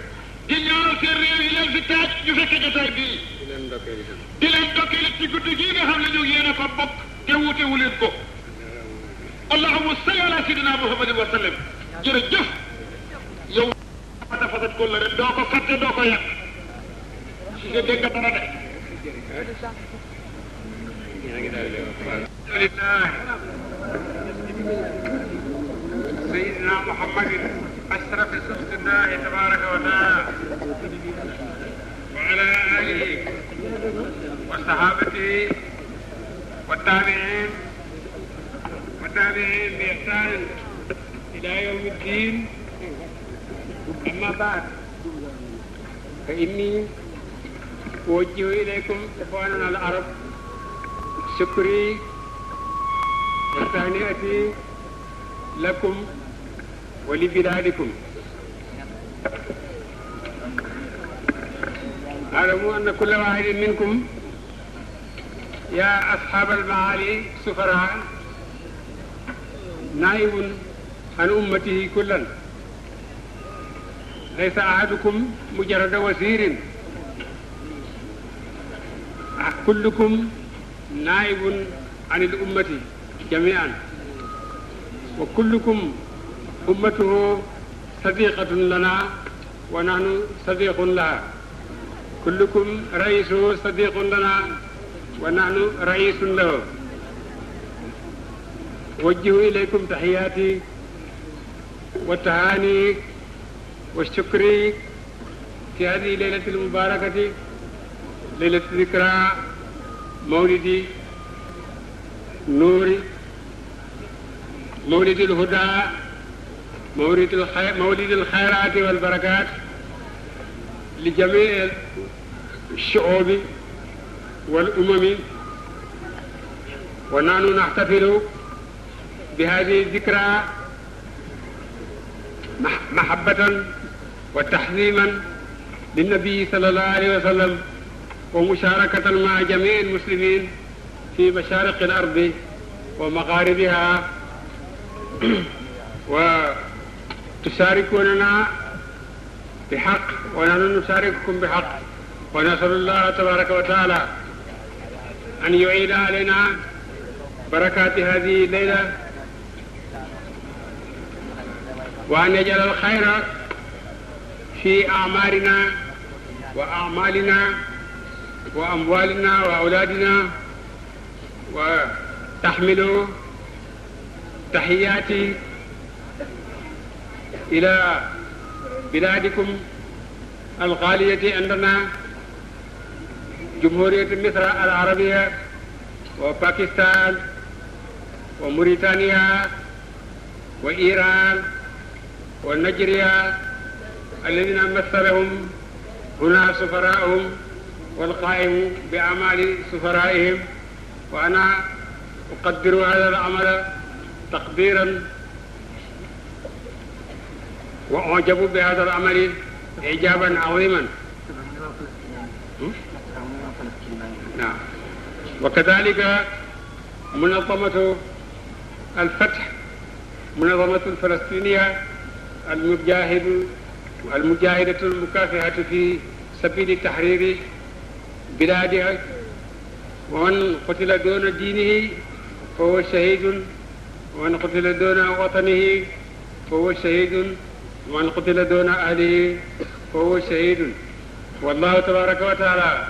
di ñaanal seen réew yi leen fi taaj ñu fekke jotaay bii di leen ndokkeel itam di leen ndokkeel ci guddi gii nga xam ne ñu yéen a ko bokk te wuute wu leen ko allahumma salli ala sayyidina muhammadin wa sallam jërëjëf yow fata fasat ko la rek doo ko fàtte doo ko yàq si nga dégg dara de yaa ngi daal di wax سيدنا محمد أشرف خلق الله تبارك وتعالى وعلى آله وصحابته والتابعين بإحسان إلى يوم الدين أما بعد فإني أوجه إليكم إخواننا العرب شكري وتهنئتي لكم ولبلادكم. اعلموا أن كل واحد منكم يا أصحاب المعالي سفراء نائب عن أمته كلا، ليس أحدكم مجرد وزير، كلكم نائب عن الأمة جميعا، وكلكم أمته صديقة لنا ونحن صديق لها، كلكم رئيس صديق لنا ونحن رئيس له. وجهوا إليكم تحياتي والتهاني والشكر في هذه الليلة المباركة، ليلة ذكرى مولد نور، مولد الهدى، مولد الخيرات والبركات لجميع الشعوب والأمم، ونحن نحتفل بهذه الذكرى محبة وتحظيما للنبي صلى الله عليه وسلم، ومشاركة مع جميع المسلمين في مشارق الأرض ومغاربها، وتشاركوننا بحق ونحن نشارككم بحق، ونسأل الله تبارك وتعالى أن يعيد علينا بركات هذه الليلة، وأن يجعل الخير في أعمارنا وأعمالنا وأموالنا وأولادنا، وتحمل تحياتي إلى بلادكم الغالية عندنا جمهورية مصر العربية وباكستان وموريتانيا وإيران ونيجيريا الذين مثلهم هنا سفراءهم والقائم بأعمال سفرائهم، وأنا أقدر هذا العمل تقديرا وأعجب بهذا العمل إعجابا عظيما. نعم. وكذلك منظمة الفتح، منظمة الفلسطينية المجاهدة المكافحة في سبيل تحرير بلادها، ومن قتل دون دينه فهو شهيد، ومن قتل دون وطنه فهو شهيد، ومن قتل دون أهله فهو شهيد. والله تبارك وتعالى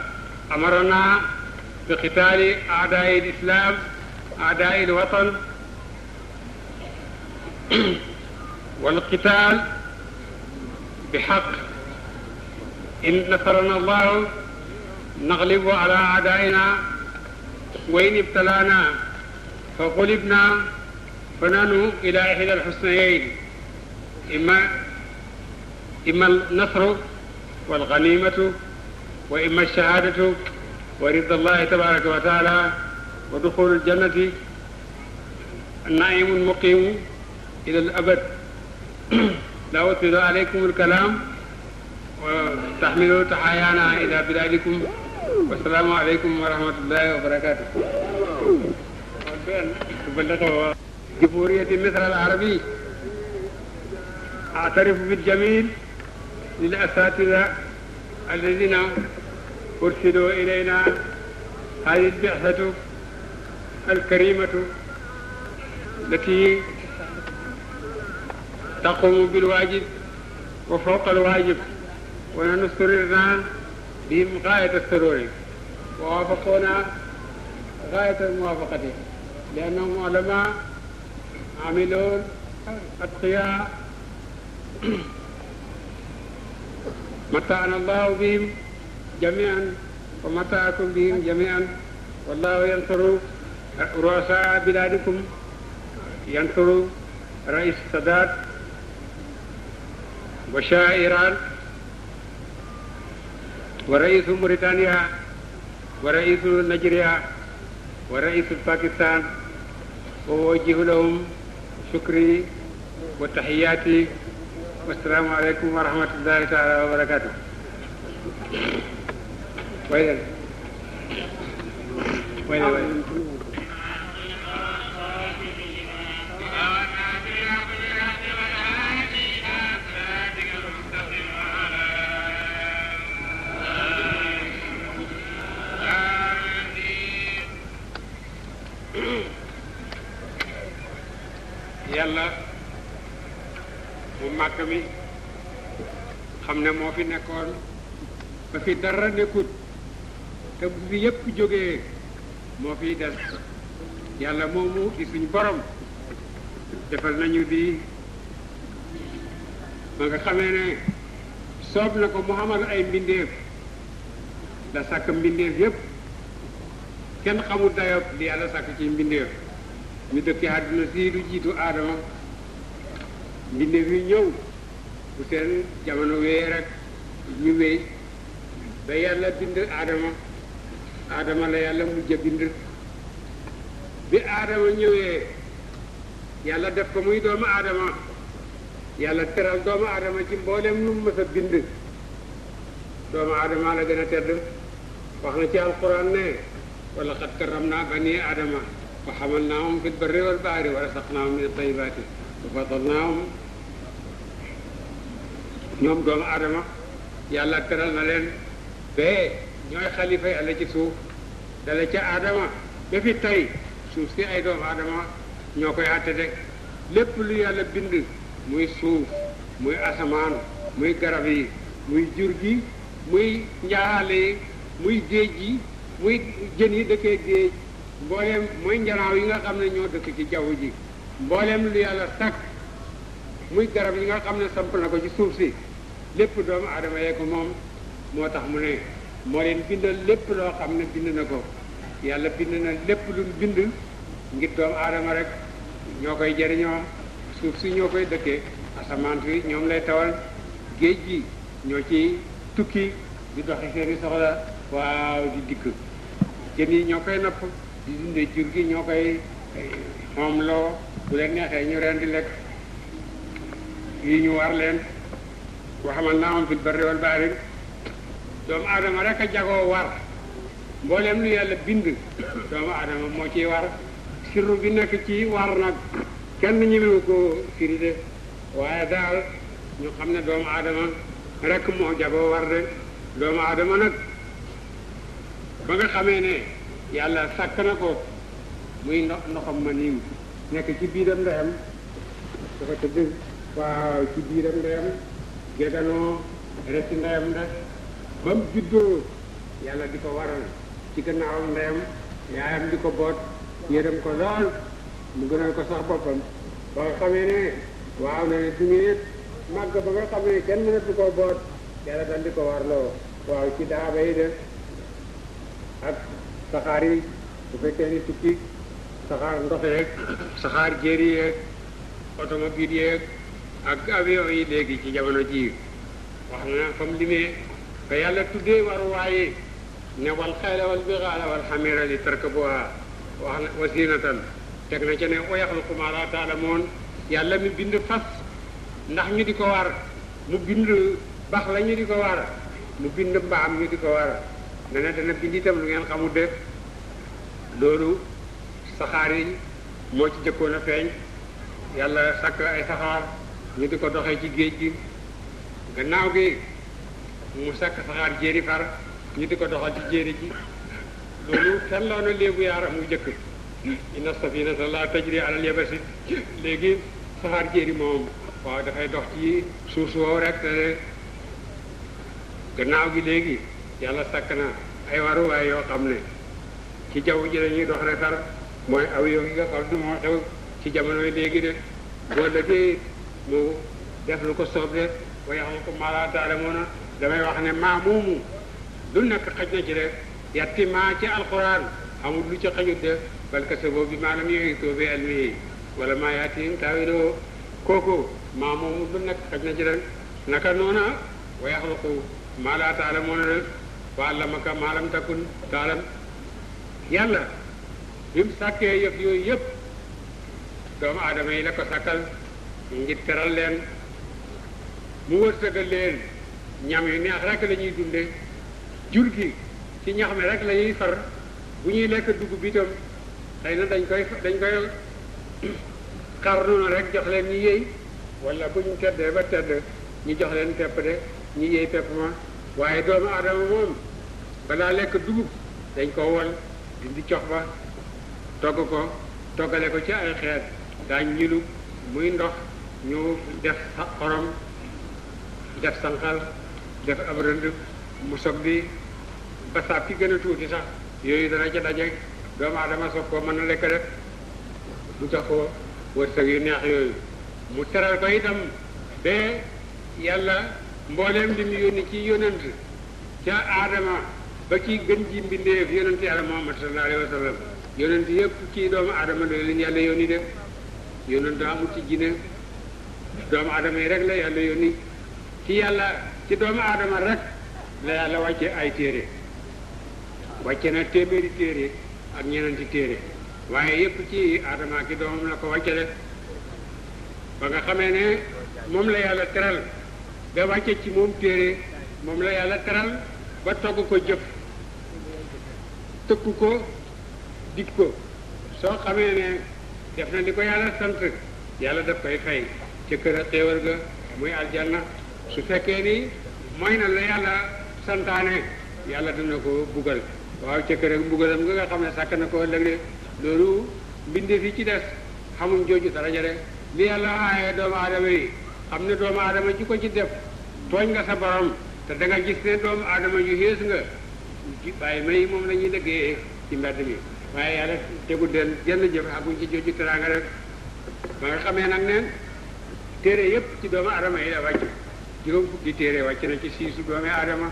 أمرنا بقتال أعداء الإسلام أعداء الوطن، والقتال بحق. إن نصرنا الله نغلب على أعدائنا، وإن ابتلانا فغلبنا فنحن إلى إحدى الحسنيين، إما النصر والغنيمة، وإما الشهادة ورضا الله تبارك وتعالى ودخول الجنة النعيم المقيم إلى الأبد. لا أطيل عليكم الكلام، وتحملوا تحايانا إلى بلادكم، والسلام عليكم ورحمة الله وبركاته. جمهورية مصر العربي أعترف بالجميل للأساتذة الذين أرسلوا إلينا هذه البعثة الكريمة التي تقوم بالواجب وفوق الواجب، ونحن سررنا بهم غاية السرور، ووافقونا غاية الموافقة، لأنهم علماء عاملون أتقياء متعنا الله بهم جميعا ومتعكم بهم جميعا، والله ينصر رؤساء بلادكم، ينصر رئيس السادات وشاه إيران wa raisu Mauritania wa raisu Nigeria wa raisu Pakistan wa uwajjihu lahum shukri wa tahiyati wa assalaamu aleykum wa rahmatullahi taala wa barakatuh. yàlla mu màgg mi xam ne moo fi nekkoon ba fi dara nekkut te bu fi yépp jógee moo fiy des yàlla moomu di suñ borom defal nañu di ba nga xamee ne soob na ko mu xamal ay mbindeef la sàkk mbindeef yépp kenn xamul dayob li yàlla sàkk ci mbindeef ñu dëkki àdduna si lu jiitu aadama mbindeef yi ñëw bu seen jamono wéy rek ñu wéy ba yàlla bind aadama la yàlla mujj a bind bi aadama ñëwee yàlla def ko muy doomu aadama yàlla teral doomu aadama ci mboolem nu mës a bind doomu aadama la gën a tedd wax na ci alquran ne wala xat karramnaa bani aadama wa hamalnaahum fil barri wal bahri wa razaqnaahum min at-tayyibaati wa faddalnaahum ñoom doomu aadama yàlla teral na leen ba ñooy xalifa yàlla ci suuf dala ca aadama ba fi tey suuf si ay doomu aadama ñoo koy àtte de lépp lu yàlla bind muy suuf muy asamaan muy garab yi muy jur gi muy njaaxaale yi muy géej gi muy jën yi dëkkee géej mbooleem mooy njanaaw yi nga xam ne ñoo dëkk ci jaww ji mbooleem lu yàlla sàkk muy garab yi nga xam ne samp na ko ci suuf si lépp doomu aadama yee ko moom moo tax mu ne moo leen bindal lépp loo xam ne bind na ko yàlla bind na lépp lu bind ngir doomu aadama rek ñoo koy jëriñoo suuf si ñoo koy dëkkee asamaan si ñoom lay tawal géej gi ñoo ci tukki di doxi seeni soxla waaw di dikk jën yi ñoo koy napp di dundee jur gi ñoo koy moom loo bu leen neexee ñu reen di lekk yi ñu war leen waxamal naa am fil barri wal bahri doomu aadama rek a jagoo war mboolem lu yàlla bind doomu aadama moo ciy war sirru bi nekk ci war nag kenn ñemewu ko firi de waaye daal ñu xam ne doomu aadama rek moo jagoo war de doomu aadama nag ba nga xamee ne yàlla sàkk na ko muy ndoxam ma niim nekk ci biiram ndeyam dafa tëdd waaw ci biiram ndeyam géganoo resti ndeyam de ba mu juddoo yàlla di ko waral ci gannaawam ndeyam yaayam di ko boot yërëm ko lool mu gënal ko sax boppam ba nga xamee ne waaw na ne du ngeen màgg ba nga xam ne kenn mënatu koo boot yàlla dal di ko warloo waaw ci daaba yi de ak saxaar yi bu fekkee ni tukki saxaar ndox yeeg saxaar jéeri yeeg automobile yeeg ak avion yi léegi ci jamono ji wax na fa mu limee ba yàlla tuddee waruwaaye ne wal xayla wal bixaala wal xamira li tarkabuha wax na wa zinatan teg na ca ne wa yaxluqu maa laa taalamoon yàlla mi bind fas ndax ñu di ko war mu bind bax la ñu di ko war mu bind mbaam ñu di ko war ne ne dana bind itam lu ngeen xamul de loolu saxaar yi moo ci jëkkoon a feeñ yàlla sàkk ay saxaar ñu di ko doxee ci géej gi gannaaw gi mu sàkk saxaar jéeri far ñu di ko doxal ci jéeri ji loolu fenloo na léebu yaaram mu jëkk inna safinata la tajri alal yabasi léegi saxaar jéeri moom waaw dafay dox ci suuf soow rek te gannaaw gi léegi yàlla sàkk na ay waruwaay yoo xam ne ci jaww ji lañuy dox rek far mooy aw yow yi nga xam ne moo xew ci jamonoy léegi de boo lëggee mu def lu ko soob de wa yaxluqu maa laa ta'lamuuna damay wax ne maa moomu lu nekk xaj na ci rek yatti maa ci alquran amul lu ci xajut de balka sa boobu bi maanaam yuhiitu bi ilmihi wala maa yaatihim taawiluhu kooku maa moomu lu nekk xaj na ci rek naka noona wa yaxluqu maa laa ta'lamuuna rek wa allamaka maa lam takun taalam. yàlla bi mu sàkkee yëf yooyu yëpp doomu aadama yi la ko sàkkal ngir teral leen mu wërsëgal leen ñam yu neex rek la ñuy dunde jur gi ci ñax mi rek la ñuy far bu ñuy lekk dugub bi itam xëy na dañ koy xar noonu rek jox leen ñu yëy wala bu ñu teddee ba tedd ñu jox leen pepp de ñu yëy pepp ma waaye doomu aadama moom balaa lekk dugub dañ ko wol dindi cox ba togg ko toggale ko ci ay xeet daañ ñilu muy ndox ñu def xorom def sanqal def ab rënd mu soog bi basaab ki gën a tuuti sax yooyu dana ca daje doomu aadama soog ko mën a lekk rek du tax ko wërsëg yu neex yooyu mu teral ko itam ba yàlla mbooleem li mu yónni ci yonent ca aadama ba ci gën ji mbindeef yonent yàlla Muhammad sallallahu alayhi wa sallam yonent yëpp ci doomu aadama la leen yàlla yónni de yonent amul ci jinne doomu aadama yi rek la yàlla yónni ci doomu aadama rek la yàlla wàcce ay téere wàcce na téeméeri téere ak ñeneenti téere waaye yëpp ci aadama ki doomam la ko wàcce de ba nga xamee ne moom la yàlla teral ba wàcce ci moom téere moom la yàlla teral ba togg ko jëf tëkku ko dig ko soo xamee ne def na li ko yàlla sant yàlla daf koy fay ca kër a xéewal ga muy aljanna su fekkee ni mooy na la yàlla santaane yàlla dina ko buggal waaw ca kër ak mbugalam nga xam ne sàkk na ko ëllëg de loolu mbindeef yi ci des xamuñ jooju daraja de li yàlla aaye doomu aadama yi xam ne doomu aadama ji ko ci def tooñ nga sa borom te da nga gis ne doomu aadama yu xees nga bàyyi may moom la ñuy dëggee ci mbedd mi waaye yàlla tegu den jenn jëf aguñ ci jooju teraanga rek ba nga xamee nag ne téere yépp ci doomu aadama yi la wàcc juróom fukki téere wàcc na ci siisu doomu aadama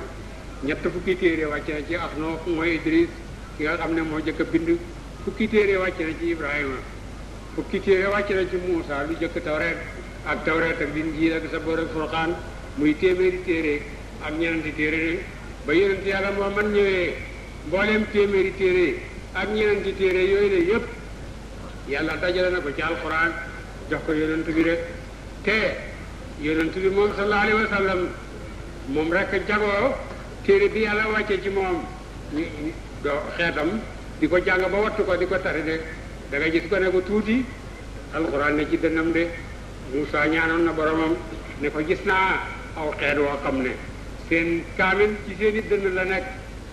ñett fukki téere wàcc na ci Axnoox mooy Idris ki nga xam ne moo jëkk a bind fukki téere wàcc na ci Ibrahima fukki téere wàcc na ci Muusa lu jëkk Tawreet ak Linjiil ak Saboor ak Furqaan muy téeméeri téere ak ñeneenti téere ba yonent yàlla Muhammad ñëwee mbooleem téeméeri téere ak ñeneenti téere yooyu de yépp yàlla dajale na ko ci alxuraan jox ko yonent bi rek te yonent bi moom sallallahu alayhi wa sallam moom rek jagoo téere bi yàlla wàcce ci moom xeetam di ko jàng ba wattu ko di ko tari de da nga gis ko ne ko tuuti alxuraan ne ci dënnam de Muusaa ñaanoon na boromam ne ko gis naa aw xeet woo xam ne seen kaamil ci seen i dënn la nekk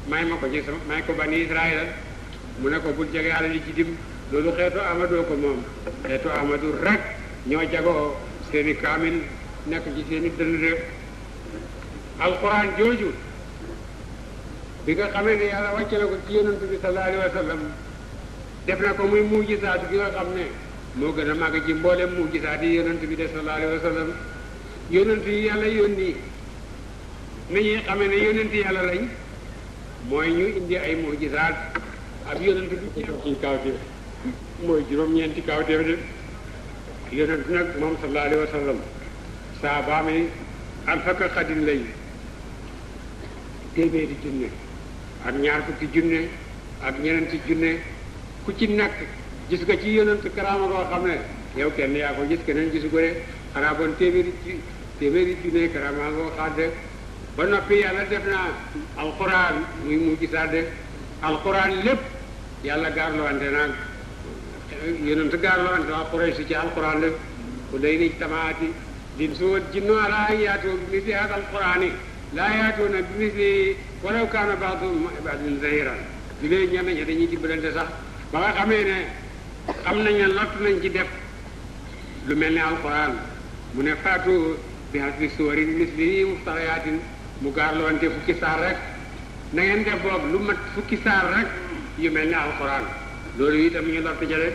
may ma ko ci sama may ko bani Israël mu ne ko bul jege yàlla li ci dim loolu xeetu Amadou ko moom xeetu Amadou rek ñoo jagoo seen i kaamil nekk ci seen i dënn de alxuraan jooju bi nga xamee ne yàlla wàcce na ko ci yonent bi sallallahu alayhi wa sallam def na ko muy mujjisaat gi nga xam ne moo gën a màgg ci mboolem mujjisaat yi yonent bi de sallallahu alayhi wa sallam yonent yi yàlla yónni ni ñuy xamee ne yonent yàlla lañ mooy ñu indi ay mujjisaat ab yonent bi ci kawteef mooy juróom-ñeenti kawteef de yonent nag moom sallallahu alayhi wa sallam saabaam yi alfaka xadin lañ téeméeri junne ak ñaar fukki junne ak ñeneenti junne ku ci nekk gis nga ci yonent karaama koo xam ne yow kenn yaa ko gis keneen gisu ko de xanaa bon téeméeri junne karaama ngoo xadde ba noppi yàlla def na alquran muy mu gisaat de alquran lépp yàlla gaarloante naag yonent gaarloante waa Quraysh ci alquran lépp ku day ni tamaati din soo jinno ala an yaatoo bi misli hada alqurani laa yaatuuna bi misli walaw kaana ba'duhum ba'dan zahiran di leen ñenn ñi dañuy dimbalante sax ba nga xamee ne xam nañ ne lott nañ ci def lu mel ne alquran mu ne faatu bi hasbi suwarin mislihi muftariyaatin mu gaarloonte fukki saar rek na ngeen def boobu lu mat fukki saar rek yu mel ne alquran loolu itam ñu lott ca de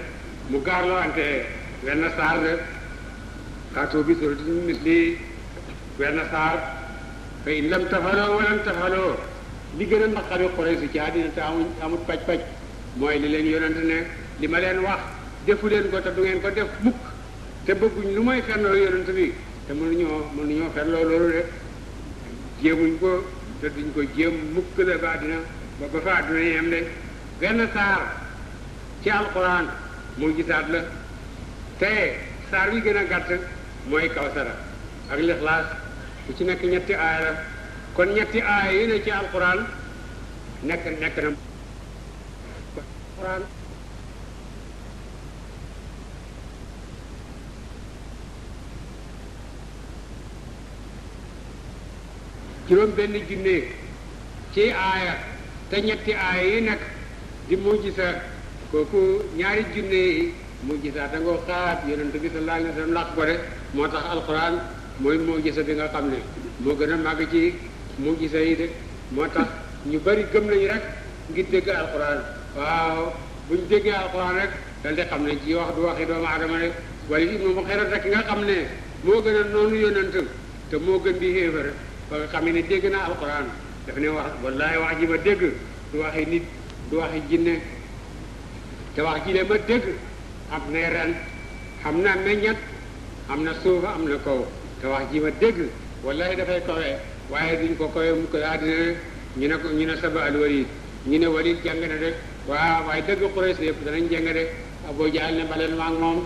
mu gaarloonte wenn saar de faatu bi suratin mislihi wenn saar fa in lam tafaloo walam tafaloo li gën a naqari Quraysh ci àddina te amut paj-paj mooy li leen yonent ne li ma leen wax defu leen ko te du ngeen ko def mukk te bëgguñ lu mooy fenloo yonent bi te mënuñoo fenloo loolu de jéemuñ ko te duñ ko jéem mukk la ba àddina ba fa àdduna yem de benn saar ci alquran mu gisaat la te saar bi gën a gàtt mooy Kawsara ak Lixlaas ku ci nekk ñetti aaya la kon ñetti aaya yi ne ci alquran nekk na alquran juróom benn junne ci aaya te ñetti aaya yi nekk di mujjiza kooku ñaari junne yi mujjiza da nga xaat yonent bi sallallahu alayhi wa sallam làq ko de moo tax alquran mooy mujjiza bi nga xam ne moo gën a màgg ci mujjiza yi de moo tax ñu bari gëm nañu rek ngir dégg alquran waaw buñ déggee alquran rek dal di xam ne ci wax du waxi doomu aadama rek wala ibnu Muxayrat rek nga xam ne moo gën a noonu yonent te moo gën di xéefar ba nga xam ne dégg na alquran daf ne wax wallahi wax ji ma dégg du waxi nit du waxi jinne te wax ji le ma dégg am na ren am na meññat am na suufa am na kaw te wax ji ma dégg wallahi dafay kawee waaye duñ ko kawee mu ko daa dina ñu ne Saba al Walid ñu ne Walid jàng na de waaw waaye dëgg Quraysh yëpp danañ jàng de Abu Jahl ne baleen maa ngi moom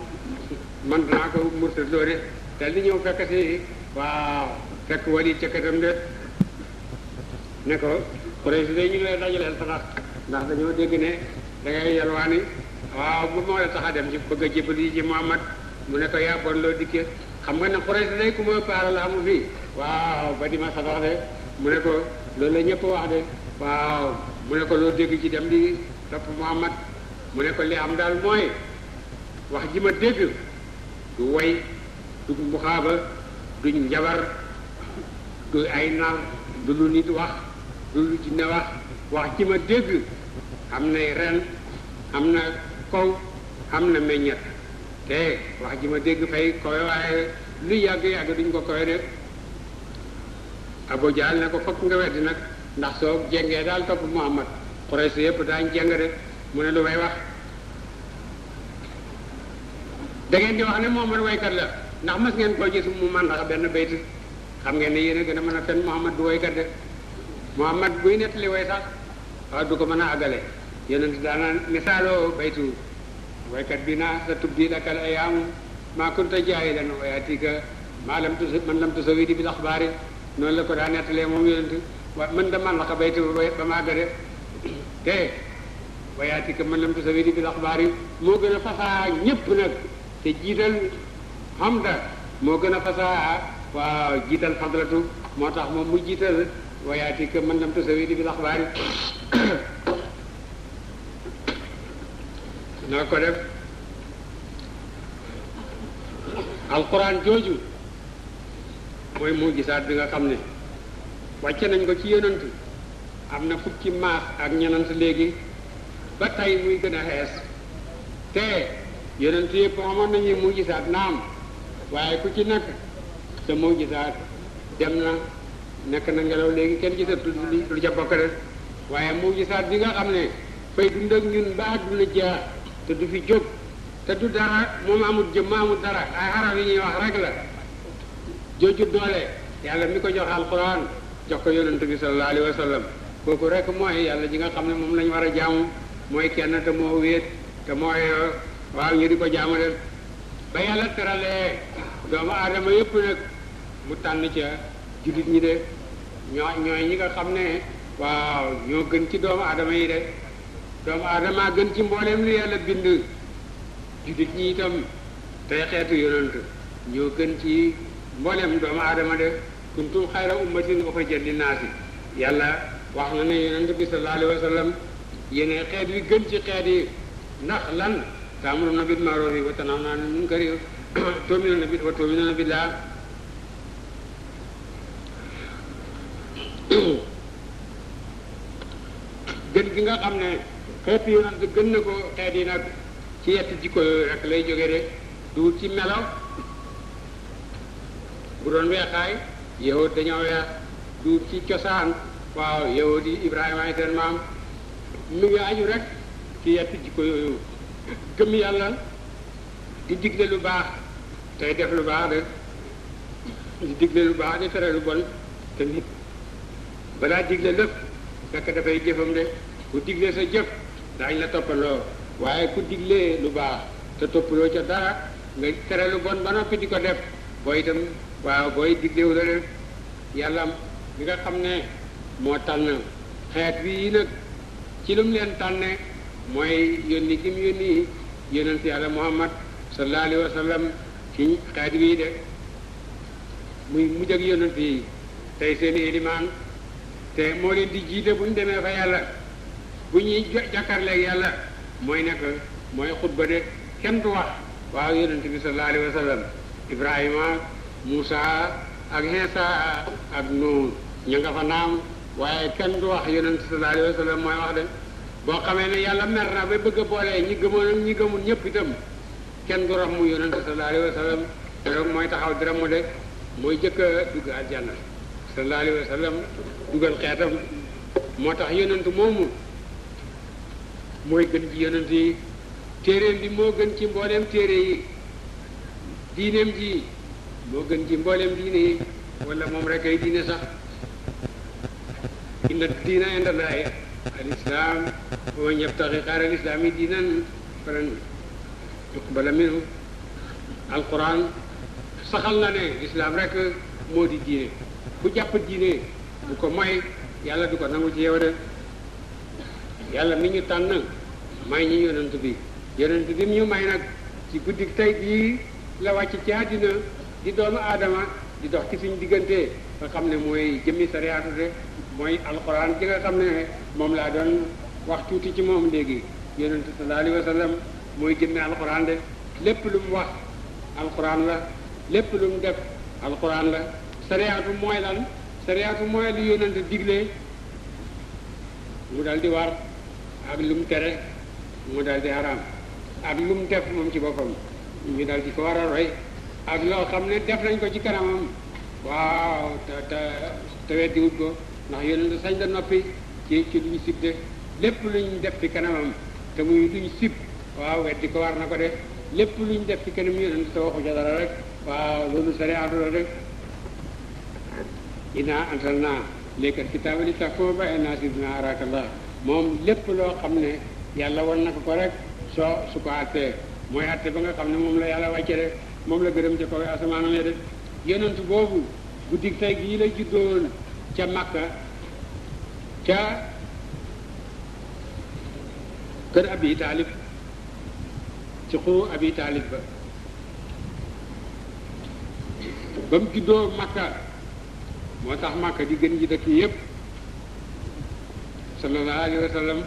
man danaa ko murtadloo de dal di ñëw fekk si waaw fekk Walid ca këtam de ne ko Quraysh day ñu ngi lay dajaleel sarax ndax dañoo dégg ne da ngay yalwaani waaw bu moo la tax a dem ci bëgg a jébal yi ci Muhammad mu ne ko yaa bon loo dikkee xam nga ne Quraysh day ku ma paara la amu fii waaw ba di ma sarax de mu ne ko loolu la ñëpp wax de waaw mu ne ko loo dégg ci dem di topp Muhammad mu ne ko li am daal mooy wax ji ma dégg du way du muxaaba duñ njabar du ay nar du lu nit wax du lu jinne wax ji ma dégg am nay ren am na kaw am na meññet te wax ji ma dégg fay kowe waaye lu yàgg-yàgg duñ ko kowe de Abu Jahl ne ko fokk nga weddi nag ndax soo jengee daal topp Muhammad Quraysh yëpp daañ jeng de mu ne lu may wax da ngeen di wax ne Muhammad waykat la ndax mas ngeen koo gis mu màndax benn bayt xam ngeen ne yéen a gën a mën a fen Muhammad du waykat de Muhammad buy nettali way sax waaw du ko mën a àggale yonent daana misaaloo baytu waykat bi naa sa tubdi lakal ayaamu maa kunta jaahilan wa yaatika maa lam tusa man lam tusawidi bil axbaari noonu la ko daa nettalee moom yonent wa mën da man la ko baytu ba ma àggale te wa yaatika man lam tusawidi bil axbaari moo gën a fasaa ñépp nag te jiital hamda moo gën a fasaa waaw jiital fadlatu moo tax moom mu jiital wa yaatika man lam tusawidi bil axbaari noo ko def alquran jooju mooy mu gisaat bi nga xam ne wàcce nañ ko ci yonant am na fukki maas ak ñenant léegi ba tey muy gën a xees te yonant yëpp amoon nañu mu gisaat naam waaye ku ci nekk sa mu gisaat dem na nekk na ngelaw léegi kenn gisatu lu ca bokk rek waaye mu gisaat bi nga xam ne fay dund ak ñun ba àdduna jeex te du fi jóg te du dara moom amul jëmm amul dara ay xaraf yi ñuy wax rek la jooju doole yàlla mi ko jox alquran jox ko yonent bi sallallahu alayhi wa sallam kooku rek mooy yàlla ji nga xam ne moom lañu war a jaamu mooy kenn te moo wéet te mooy waaw ñu di ko jaamu def ba yàlla teralee doomu aadama yëpp nag mu tànn ca jullit ñi de ñooy ñi nga xam ne waaw ñoo gën ci doomu aadama yi de doomu aadama gën ci mbooleem li yàlla bind jullit ñi itam tey xeetu yonent ñoo gën ci mbooleem doomu aadama de kuntum xayra ummatin uxrijat linnaasi yàlla wax na ne yonent bi sallallahu alayhi wa sallam yéene xeet wi gën ci xeet yi ndax lan ta'muruna bil ma'rufi wa tanhawna 'anil munkari wa tu'minuna billah gën gi nga xam ne xeetu yonent gën na ko xeet yi nag ci yetti jikko yooyu rek lay jóge de du ci melo bu doon weexaay yahud dañoo weex du ci cosaan waaw yahud yi Ibrahima ay seen maam mu ngi aju rek ci yetti jikko yooyu gëm yàlla di digle lu baax tey def lu baax de di digle lu baax di tere lu bon te nit balaa digle lépp fekk dafay jëfam de ku digle sa jëf daañ la toppaloo waaye ku diglee lu baax te toppaloo ca dara nga tere lu bon ba noppi di ko def booy itam waaw booy diglewu la def yàlla mi nga xam ne moo tànn xeet bii nag ci lu mu leen tànne mooy yónni gi mu yónni yonent yàlla Muhammad sallallahu alayhi wa sallam ci xeet bii de muy mujj ak yonent yi tey seen ilimaan te moo leen di jiite bu ñu demee fa yàlla bu ñuy jàkkaarleeg yàlla mooy nekk mooy xutba de kenn du wax waaw yonent bi sallallahu alayhi wa sallam Ibrahima Moussa ak Insa ak Nuux ña nga fa naam waaye kenn du wax yonent sallallahu alayhi wa sallam mooy wax de boo xamee ne yàlla mer na ba bëgg a boole ñi gëmoon ak ñi gëmul ñëpp itam kenn du ramu yonent sallallahu alayhi wa sallam donc mooy taxaw di ramu de mooy jëkk a dugg aljanna sallallahu alayhi wa sallam dugal xeetam moo tax yonent moomu mooy gën ci yonent yi téeréem bi moo gën ci mbooleem téere yi diineem ji moo gën ci mbooleem diine yi wala moom rek ay diine sax inna diina inda Allahi al-islam wa man yabtaghi ghayra al-islami diinan falan yuqbala minhu alquran saxal na ne islam rek moo di diine ku jàpp diine bu ko moy yàlla du ko nangu ci yow de yàlla mi ñu tànn may ñi yonent bi ñu may nag ci guddi tey bii la wàcc ci àddina di doomu aadama di dox ci suñ diggante nga xam ne mooy jëmmi sariyaatu de mooy alquran ci nga xam ne moom laa doon wax tuuti ci moom léegi yonent sallallahu alayhi wa sallam mooy jëmmi alquran de lépp lu mu wax alquran la lépp lu mu def alquran la sariyaatu mooy lan sariyaatu mooy lu yonent digle mu dal di war ak lu mu tere mu dal di haram ak lu mu def moom ci boppam ñu dal di ko war a roy ak loo xam ne def nañ ko ci kanamam waaw te weddiwut ko ndax yonent sañ la noppi ci luñ sib de lépp luñ def ci kanamam te muy luñ sib waaw weddi ko war na ko de lépp luñ def ci kanam yonent te waxu ca dara rek waaw loolu sariyaatu la rek inna anzalna ilayka al-kitaaba litahkuma bayna an-naasi bimaa araaka Allah moom lépp loo xam ne yàlla wan na ko rek su ko àttee mooy àtte ba nga xam ne moom la yàlla wàcce de moom la gërëm ca kaw asamaanam ya de yonent boobu guddi tey gii la juddoon ca Makka ca kër Abi Taalib ci xuru Abi Taalib ba mu juddoo Makka moo tax Makka di gën ji dëkk yépp sallallahu alayhi wa sallam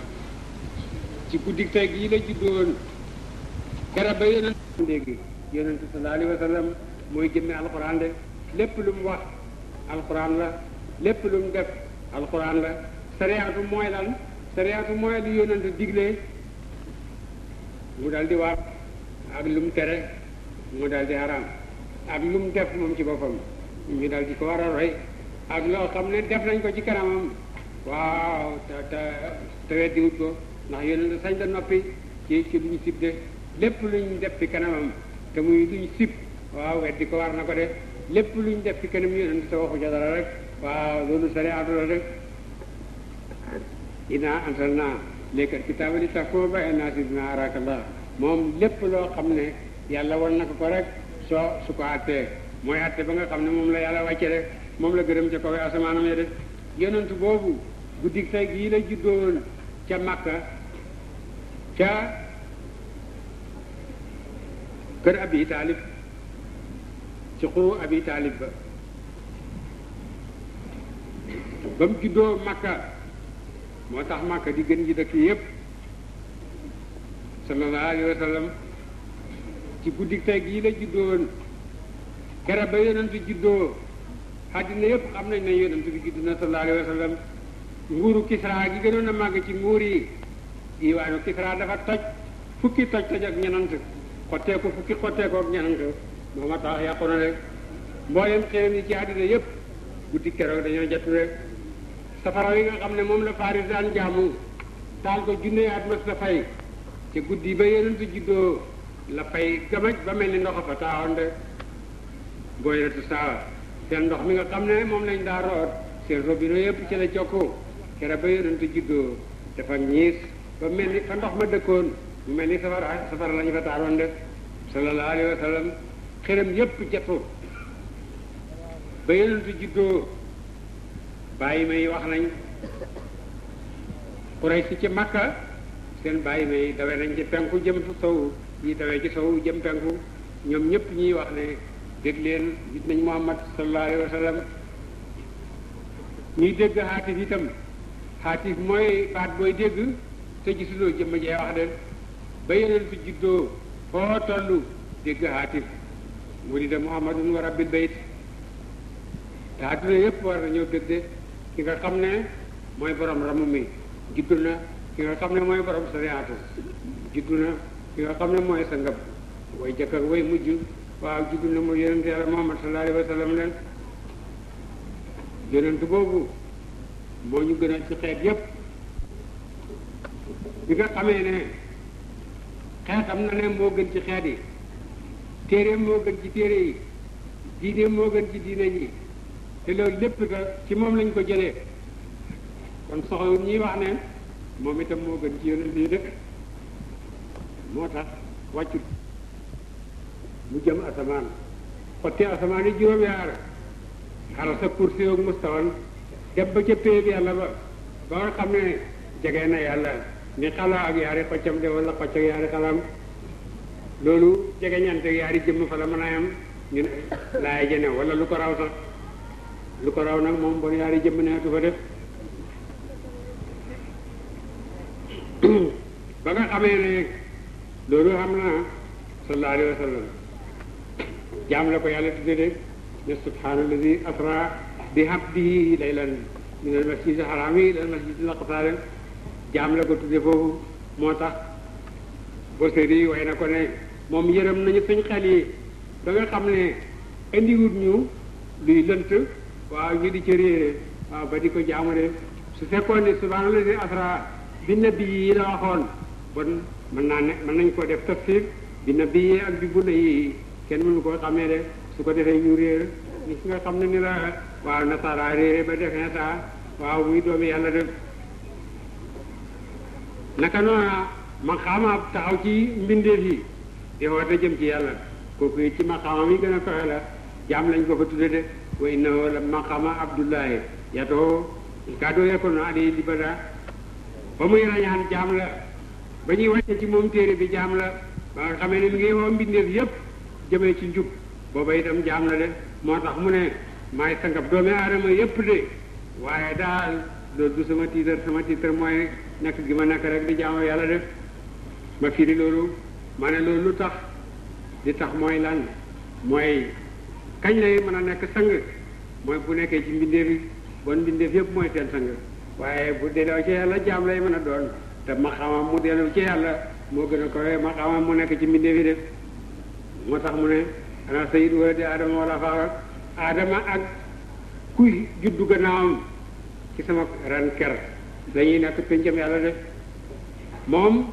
ci guddi tey gii la juddoon garab ba yonent léegi yonent sallallahu alayhi wa sallam mooy jëmme alquran de lépp lu mu wax alquran la lépp lu mu def alquran la sariyaatu mooy lan sariyaatu mooy lu yonent digle mu dal di war ak lu mu tere mu dal di haram ak lu mu def moom ci boppam ñu dal di ko war a roy ak loo xam ne def nañ ko ci kanamam waaw te weddiwut ko ndax yonent sañ la noppi ci luñ sib de lépp luñ def ci kanamam te muy luñ sib waaw weddi ko war na ko de lépp luñ def ci kanam yonent te waxu ca dara rek waaw loolu sariyaatu la rek inna anzalna ilayka al-kitaaba litahkuma bayna an-naasi bimaa araaka Allah moom lépp loo xam ne yàlla wan na ko rek su ko àttee mooy àtte ba nga xam ne moom la yàlla wàcce de moom la gërëm ca kaw asamaanam ya de yonent boobu guddi tey gii la juddoon ca Makka ca kër Abi Taalib ci xuru Abi Taalib ba mu juddoo Makka moo tax Makka di gën ji dëkk yépp sallallahu alayhi wa sallam ci guddi tey gii la juddoon garab ba yonent juddoo àddina yépp xam nañ ne yonent bi judd na sallallahu alayhi wa sallam nguuru Kisra gi gënoon a màgg ci nguur yi diwaanu Kisra dafa toj fukki toj ak ñenant xotteeku fukki xotteeku ak ñenant moo ma tax yàqu na rek mboolem xéewal yi ci àddina yépp guddi keroog dañoo jatu rek safara yi nga xam ne moom la Faris daan jaamu taal ko junne at mas la fay te guddi ba yonent juddoo la fay gamaj ba mel ni ndox fa taawoon de booy retu saa seen ndox mi nga xam ne moom lañ daa root seen robinet yëpp ci la jokkoo kera ba yonent juddoo dafa ñiis ba mel ni fa ndox ma dëkkoon mu mel ni safara lañu fa taaloon def sallallahu alayhi wa sallam xeram yëpp jatu ba yonent juddoo bàyyi may wax nañ Quraysh ci Makka seen bàyyi may dawee nañ ci penku jëm sow ñi dawee ci sow jëm penku ñoom ñëpp ñiy wax ne dégg leen gis nañ Muhammad sallallahu alayhi wa sallam ñuy dégg xaatif itam xaatif mooy baat booy dégg te gisuloo jëmm jee wax de ba yeneen fi juddoo foo tollu dégg xaatif mu di de Muhammadun wa rabbil bayt te àdduna yëpp war na ñëw dégg de ki nga xam ne mooy borom ramu mi juddu na ki nga xam ne mooy borom sariyaatu juddu na ki nga xam ne mooy sa ngab way jëkk ak way mujj waaw juddu na mu yonent yàlla Muhammad sallallahu alayhi wa sallam leen yonent boobu moo ñu gënal ci xeet yépp bi nga xamee ne xeetam na ne moo gën ci xeet yi téere moo gën ci téere yi diine moo gën ci diine yi te loolu lépp da ci moom lañ ko jëlee kon soxla ñuy wax ne moom itam moo gën ci yonent yi dëkk moo tax wàccut mu jëm asamaan xotti asamaan yi juróom-yaar xaral sa kursi yoog mustawan dem ba ca péeb yàlla ba nga xam ne jege na yàlla ni xalaa ak yaari xoccam de wala xocc ak yaari xalam loolu jege ñante yaari jëmm fa la mën a yam ñu ne laay jene wala lu ko raw sax lu ko raw nag moom bon yaari jëmm neetu fa def ba nga xamee ne loolu xam na sallallahu alayhi wa sallam jaam la ko yàlla tudde de ne subhaanallazi asra bi abdihi laylan min al masjid al haram ila al masjid al aqsa jaam la ko tudde foofu moo tax Busiri way na ko ne moom yërëm nañu suñ xel yi ba nga xam ne indiwut ñu luy lënt waaw ñu di ci réere waaw ba di ko jaamu de su fekkoon ne subhaanallazi asra bi nabi yi la waxoon bon mën naa ne mën nañ ko def tafsir bi nabi yi ak bi bunna yi kenn mënu koo xamee de su ko defee ñu réer gis nga xam ne ni la waaw nasara réere ba defee saa waaw muy doomi yàlla def naka noona maqaama taxaw ci mbindeef yi di woote jëm ci yàlla kooku it ci maqaama mi gën a kawe la jaam lañ ko fa tudde de wa innahu la maqaama abdullahi yatoo kadoo yekkoon na adi di bada ba muy rañaan jaam la ba ñuy wàcce ci moom téere bi jaam la ba nga xamee ne mi ngi woo mbindeef yépp jëmee ci njub booba itam jaam la de moo tax mu ne maay sangab doomi aadama yépp de waaye daal loolu du sama tiitar mooy nekk gi ma nekk rek di jaamu yàlla def ma firi loolu ma ne loolu lu tax di tax mooy lan mooy kañ lay mën a nekk sang mooy bu nekkee ci mbindeef yi bon mbindeef yépp mooy seen sang waaye bu delloo ci yàlla jaam lay mën a doon te maqaamam mu delloo ci yàlla moo gën a koy maqaamam mu nekk ci mbindeef yi def moo tax mu ne ana sayyidu waladi aadama wala faara aadama ak kuy juddu gannaawam ci sama ren ker dañuy nekk péncam yàlla def moom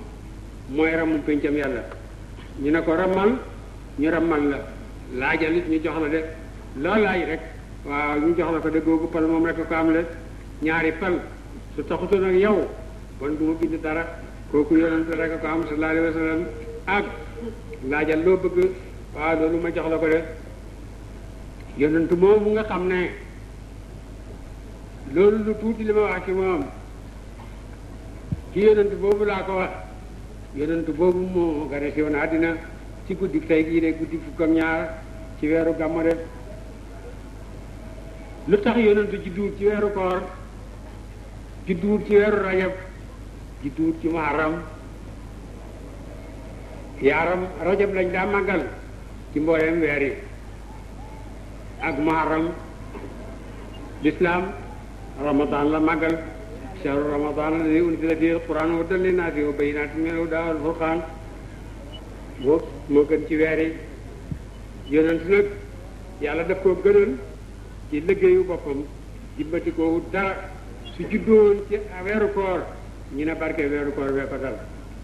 mooy ramu péncam yàlla ñu ne ko ramal ñu ramal la laajal it ñu jox la de loo laaj rek waaw ñu jox la ko de googu pal moom rek ko am le ñaari pal su taxutoon ak yow bon du ma bind dara kooku yonent rek ko am sallallahu alayhi wa sallam ak laajal loo bëgg waaw loolu ma jox la ko de yonent moomu nga xam ne loolu lu tuuti li ma wax ci moom ci yonent boobu laa ko wax yonent boobu moo gane si woon àddina ci guddi tey gii de guddi fukk ak ñaar ci weeru gàmmu de lu tax yonent judduwut ci weeru koor judduwut ci weeru rajab judduwut ci muharram yaaram rajab lañ daa màggal ci mbooleem weer yi ak muharram l'islam ramadan la màggal shahru ramadan alladhi unzila fihi alquran hudan linnaasi wa bayyinatin minal hudaa wal furqaan boobu moo gën ci weer yi yonent nag yàlla daf koo gënal ci liggéeyu boppam jibbati ko wut dara su juddoon ci weeru koor ñu ne barke weeru koor bee ko dal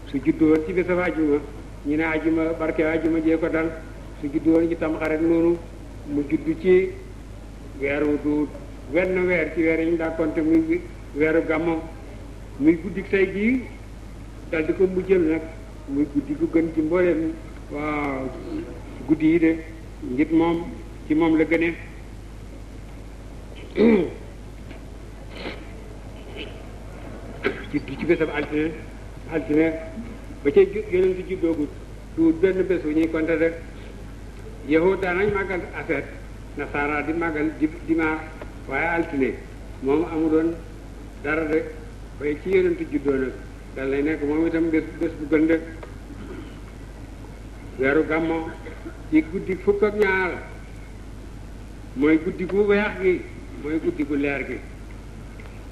su juddoon ci bésab àjjuma ñu ne àjjuma barke àjjuma jee ko dal su juddoon ci tamxarit noonu mu juddu ci weeru duut wenn weer ci weer yi ñu daa compter muy weeru gàmmo muy guddi tey gii dal di ko mujjël nag muy guddi gu gën ci mbooleem waaw guddi yi de ngir moom ci moom la gënee ci bésam altine ba ca yonent juddoogut du benn bés bu ñuy compter rek yahud daanañ màggal affaire nasaara di màggal dimanche waaye altine moom amu doon dara de bay ci yonent juddoo nag dal lay nekk moom itam bés bu gën de weeru gàmmo ci guddi fukk ak ñaar mooy guddi gu weex gi mooy guddi gu leer gi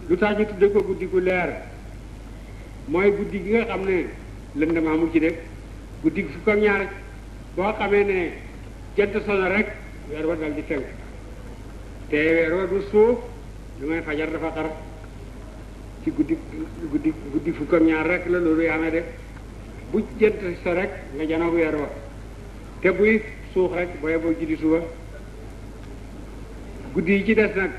lu tax ñu tudde ko guddi gu leer mooy guddi gi nga xam ne lëndëm amul ci de guddi gu fukk ak ñaar boo xamee ne jant sono rek weer wa dal di fenk te weer wa du suuf lu may fajar dafa xar ci guddi fukk ak ñaar rek la loolu yaamee de bu jant so rek nga janoog weer wa te buy suux rek booye boo jiddi suba guddi yi ci des nag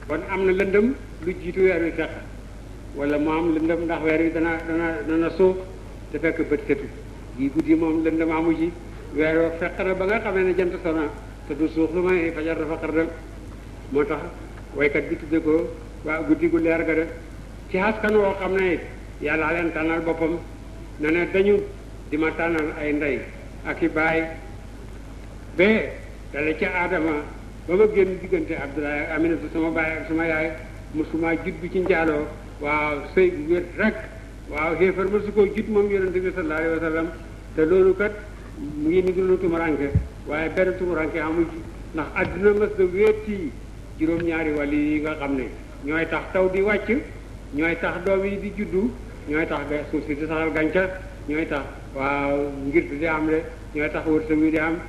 kon am na lëndëm lu jiitu weer wi fekk wala mu am lëndëm ndax weer wi dana suux te fekk bët setu yi guddi moom lëndëm amu ci weer wa fekk na ba nga xamee ne jant sona te du suux lu may fajar dafa xar dem moo tax waykat bi tudde ko waa guddi gu leer ga de ci askan woo xam ne yàlla leen tànnal boppam ne ne dañu di ma tànnal ay ndey ak i baay bee dale ca aadama ba ma génn diggante Abdoulaye ak Aminata sama baay ak sama yaay musuma judd ci njaaloo waaw sëy bu wér rek waaw xéefar ma su ko judd moom yonente bi sallallahu alayhi wa sallam te loolu kat mu ngi ni dunu tumuranke waaye benn tumuranke amul ci ndax adduna mas da wéeti juróom-ñaari wàll yi nga xam ne ñooy tax taw di wàcc ñooy tax doom yi di juddu ñooy tax ba suuf si di saxal gàncax ñooy tax waaw ngir di am le ñooy tax wërsëg wi di am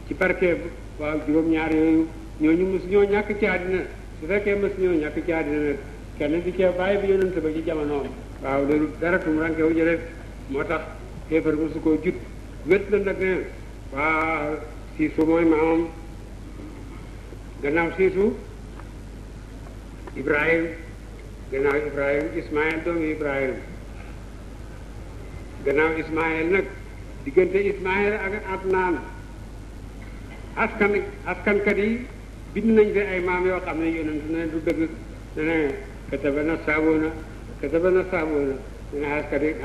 ci barke waaw juróom-ñaari yooyu ñooñu mos ñoo ñàkk ci àddina su fekkee mos ñoo ñàkk ci àddina nag kenn di cee bàyyi bi yonent ba ci jamonoom waaw loolu dara tumuranke wu jëlee moo tax kéefar mosu koo jut wét la nag ne waaw siisu mooy maamam gannaaw siisu Ibrahim gannaaw Ibrahim Ismaël doomu Ibrahim gannaaw Ismaël nag diggante Ismaël ak Adnaan askankat yi bind nañ fi ay maam yoo xam ne yonent ne du dëgg ne kataba na saaboona ne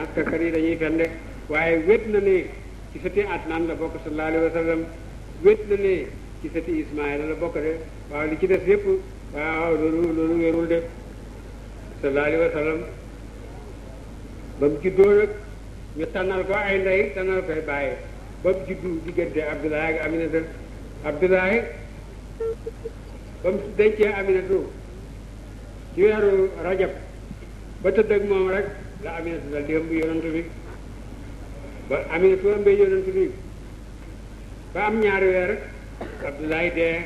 askankat yi dañuy fende waaye wét na ne ci sëti Adnaan la bokk sallallahu alayhi wa sallam wét na ne ci sëti Ismaël la bokk de waaw li ci des yépp waaw loolu wérul de sallallahu alayhi wa sallam ba mu juddoo nag ñu tànnal ko ay ndey tànnal koy bàyyi ba mu juddu diggante Abdoulaye ak Aminata Abdoulaye ba mu dencee Aminatu ci weeru rajab ba tëdd ak moom rek la Aminatu dal di ëmb yonent bi ba Aminatu ëmbee yonent bi ba am ñaari weer Abdoulaye dee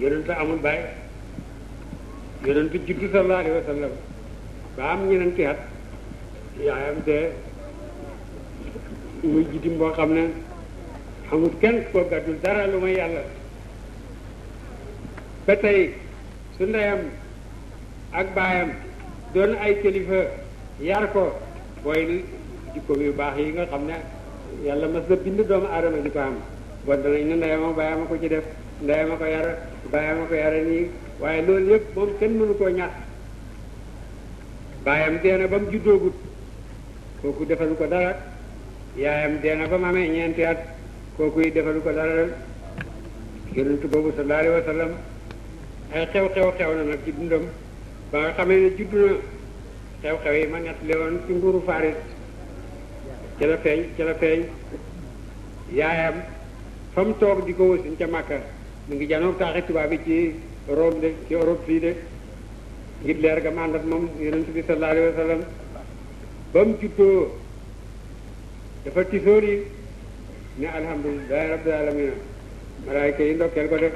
yonent amul bàyyi yonent juddu sallallahu alayhi wa sallam ba am ñenenti at yaayam dee muy jidim boo xam ne xamul kenn koo gàddul dara lu may yàlla ba tey su ndeyam ak baayam doon ay kilifa yar ko booy jikko yu baax yi nga xam ne yàlla mas na bind doomu aadama di ko am bon danañ ne ndeyam ak baayam a ko ci def ndeyam a ko yar baayam a ko yara nii waaye loolu yëpp moom kenn mënu koo ñàkk baayam dee na ba mu juddoogut kooku defalu ko dara yaayam dee na ba mu amee ñeenti at kooku yi defalu ko dara yonent boobu sallallahu alayhi wa sallam ay xew na nag ci dundam ba nga xamee ne juddu na xew-xew yi ma nettali woon ci nguuru Faris ca la feeñ yaayam fa mu toog di ko wasin ca Makka mu ngi janoog taaxi tubaab bi ci Rome de ci Europe fii de ngir leer ga mandat moom yonent bi sallallahu alayhi wa sallam ba mu juddoo dafa tisóor yi ne alhamdulillahi rabbil alamin malaayika yi ndokkeel ko def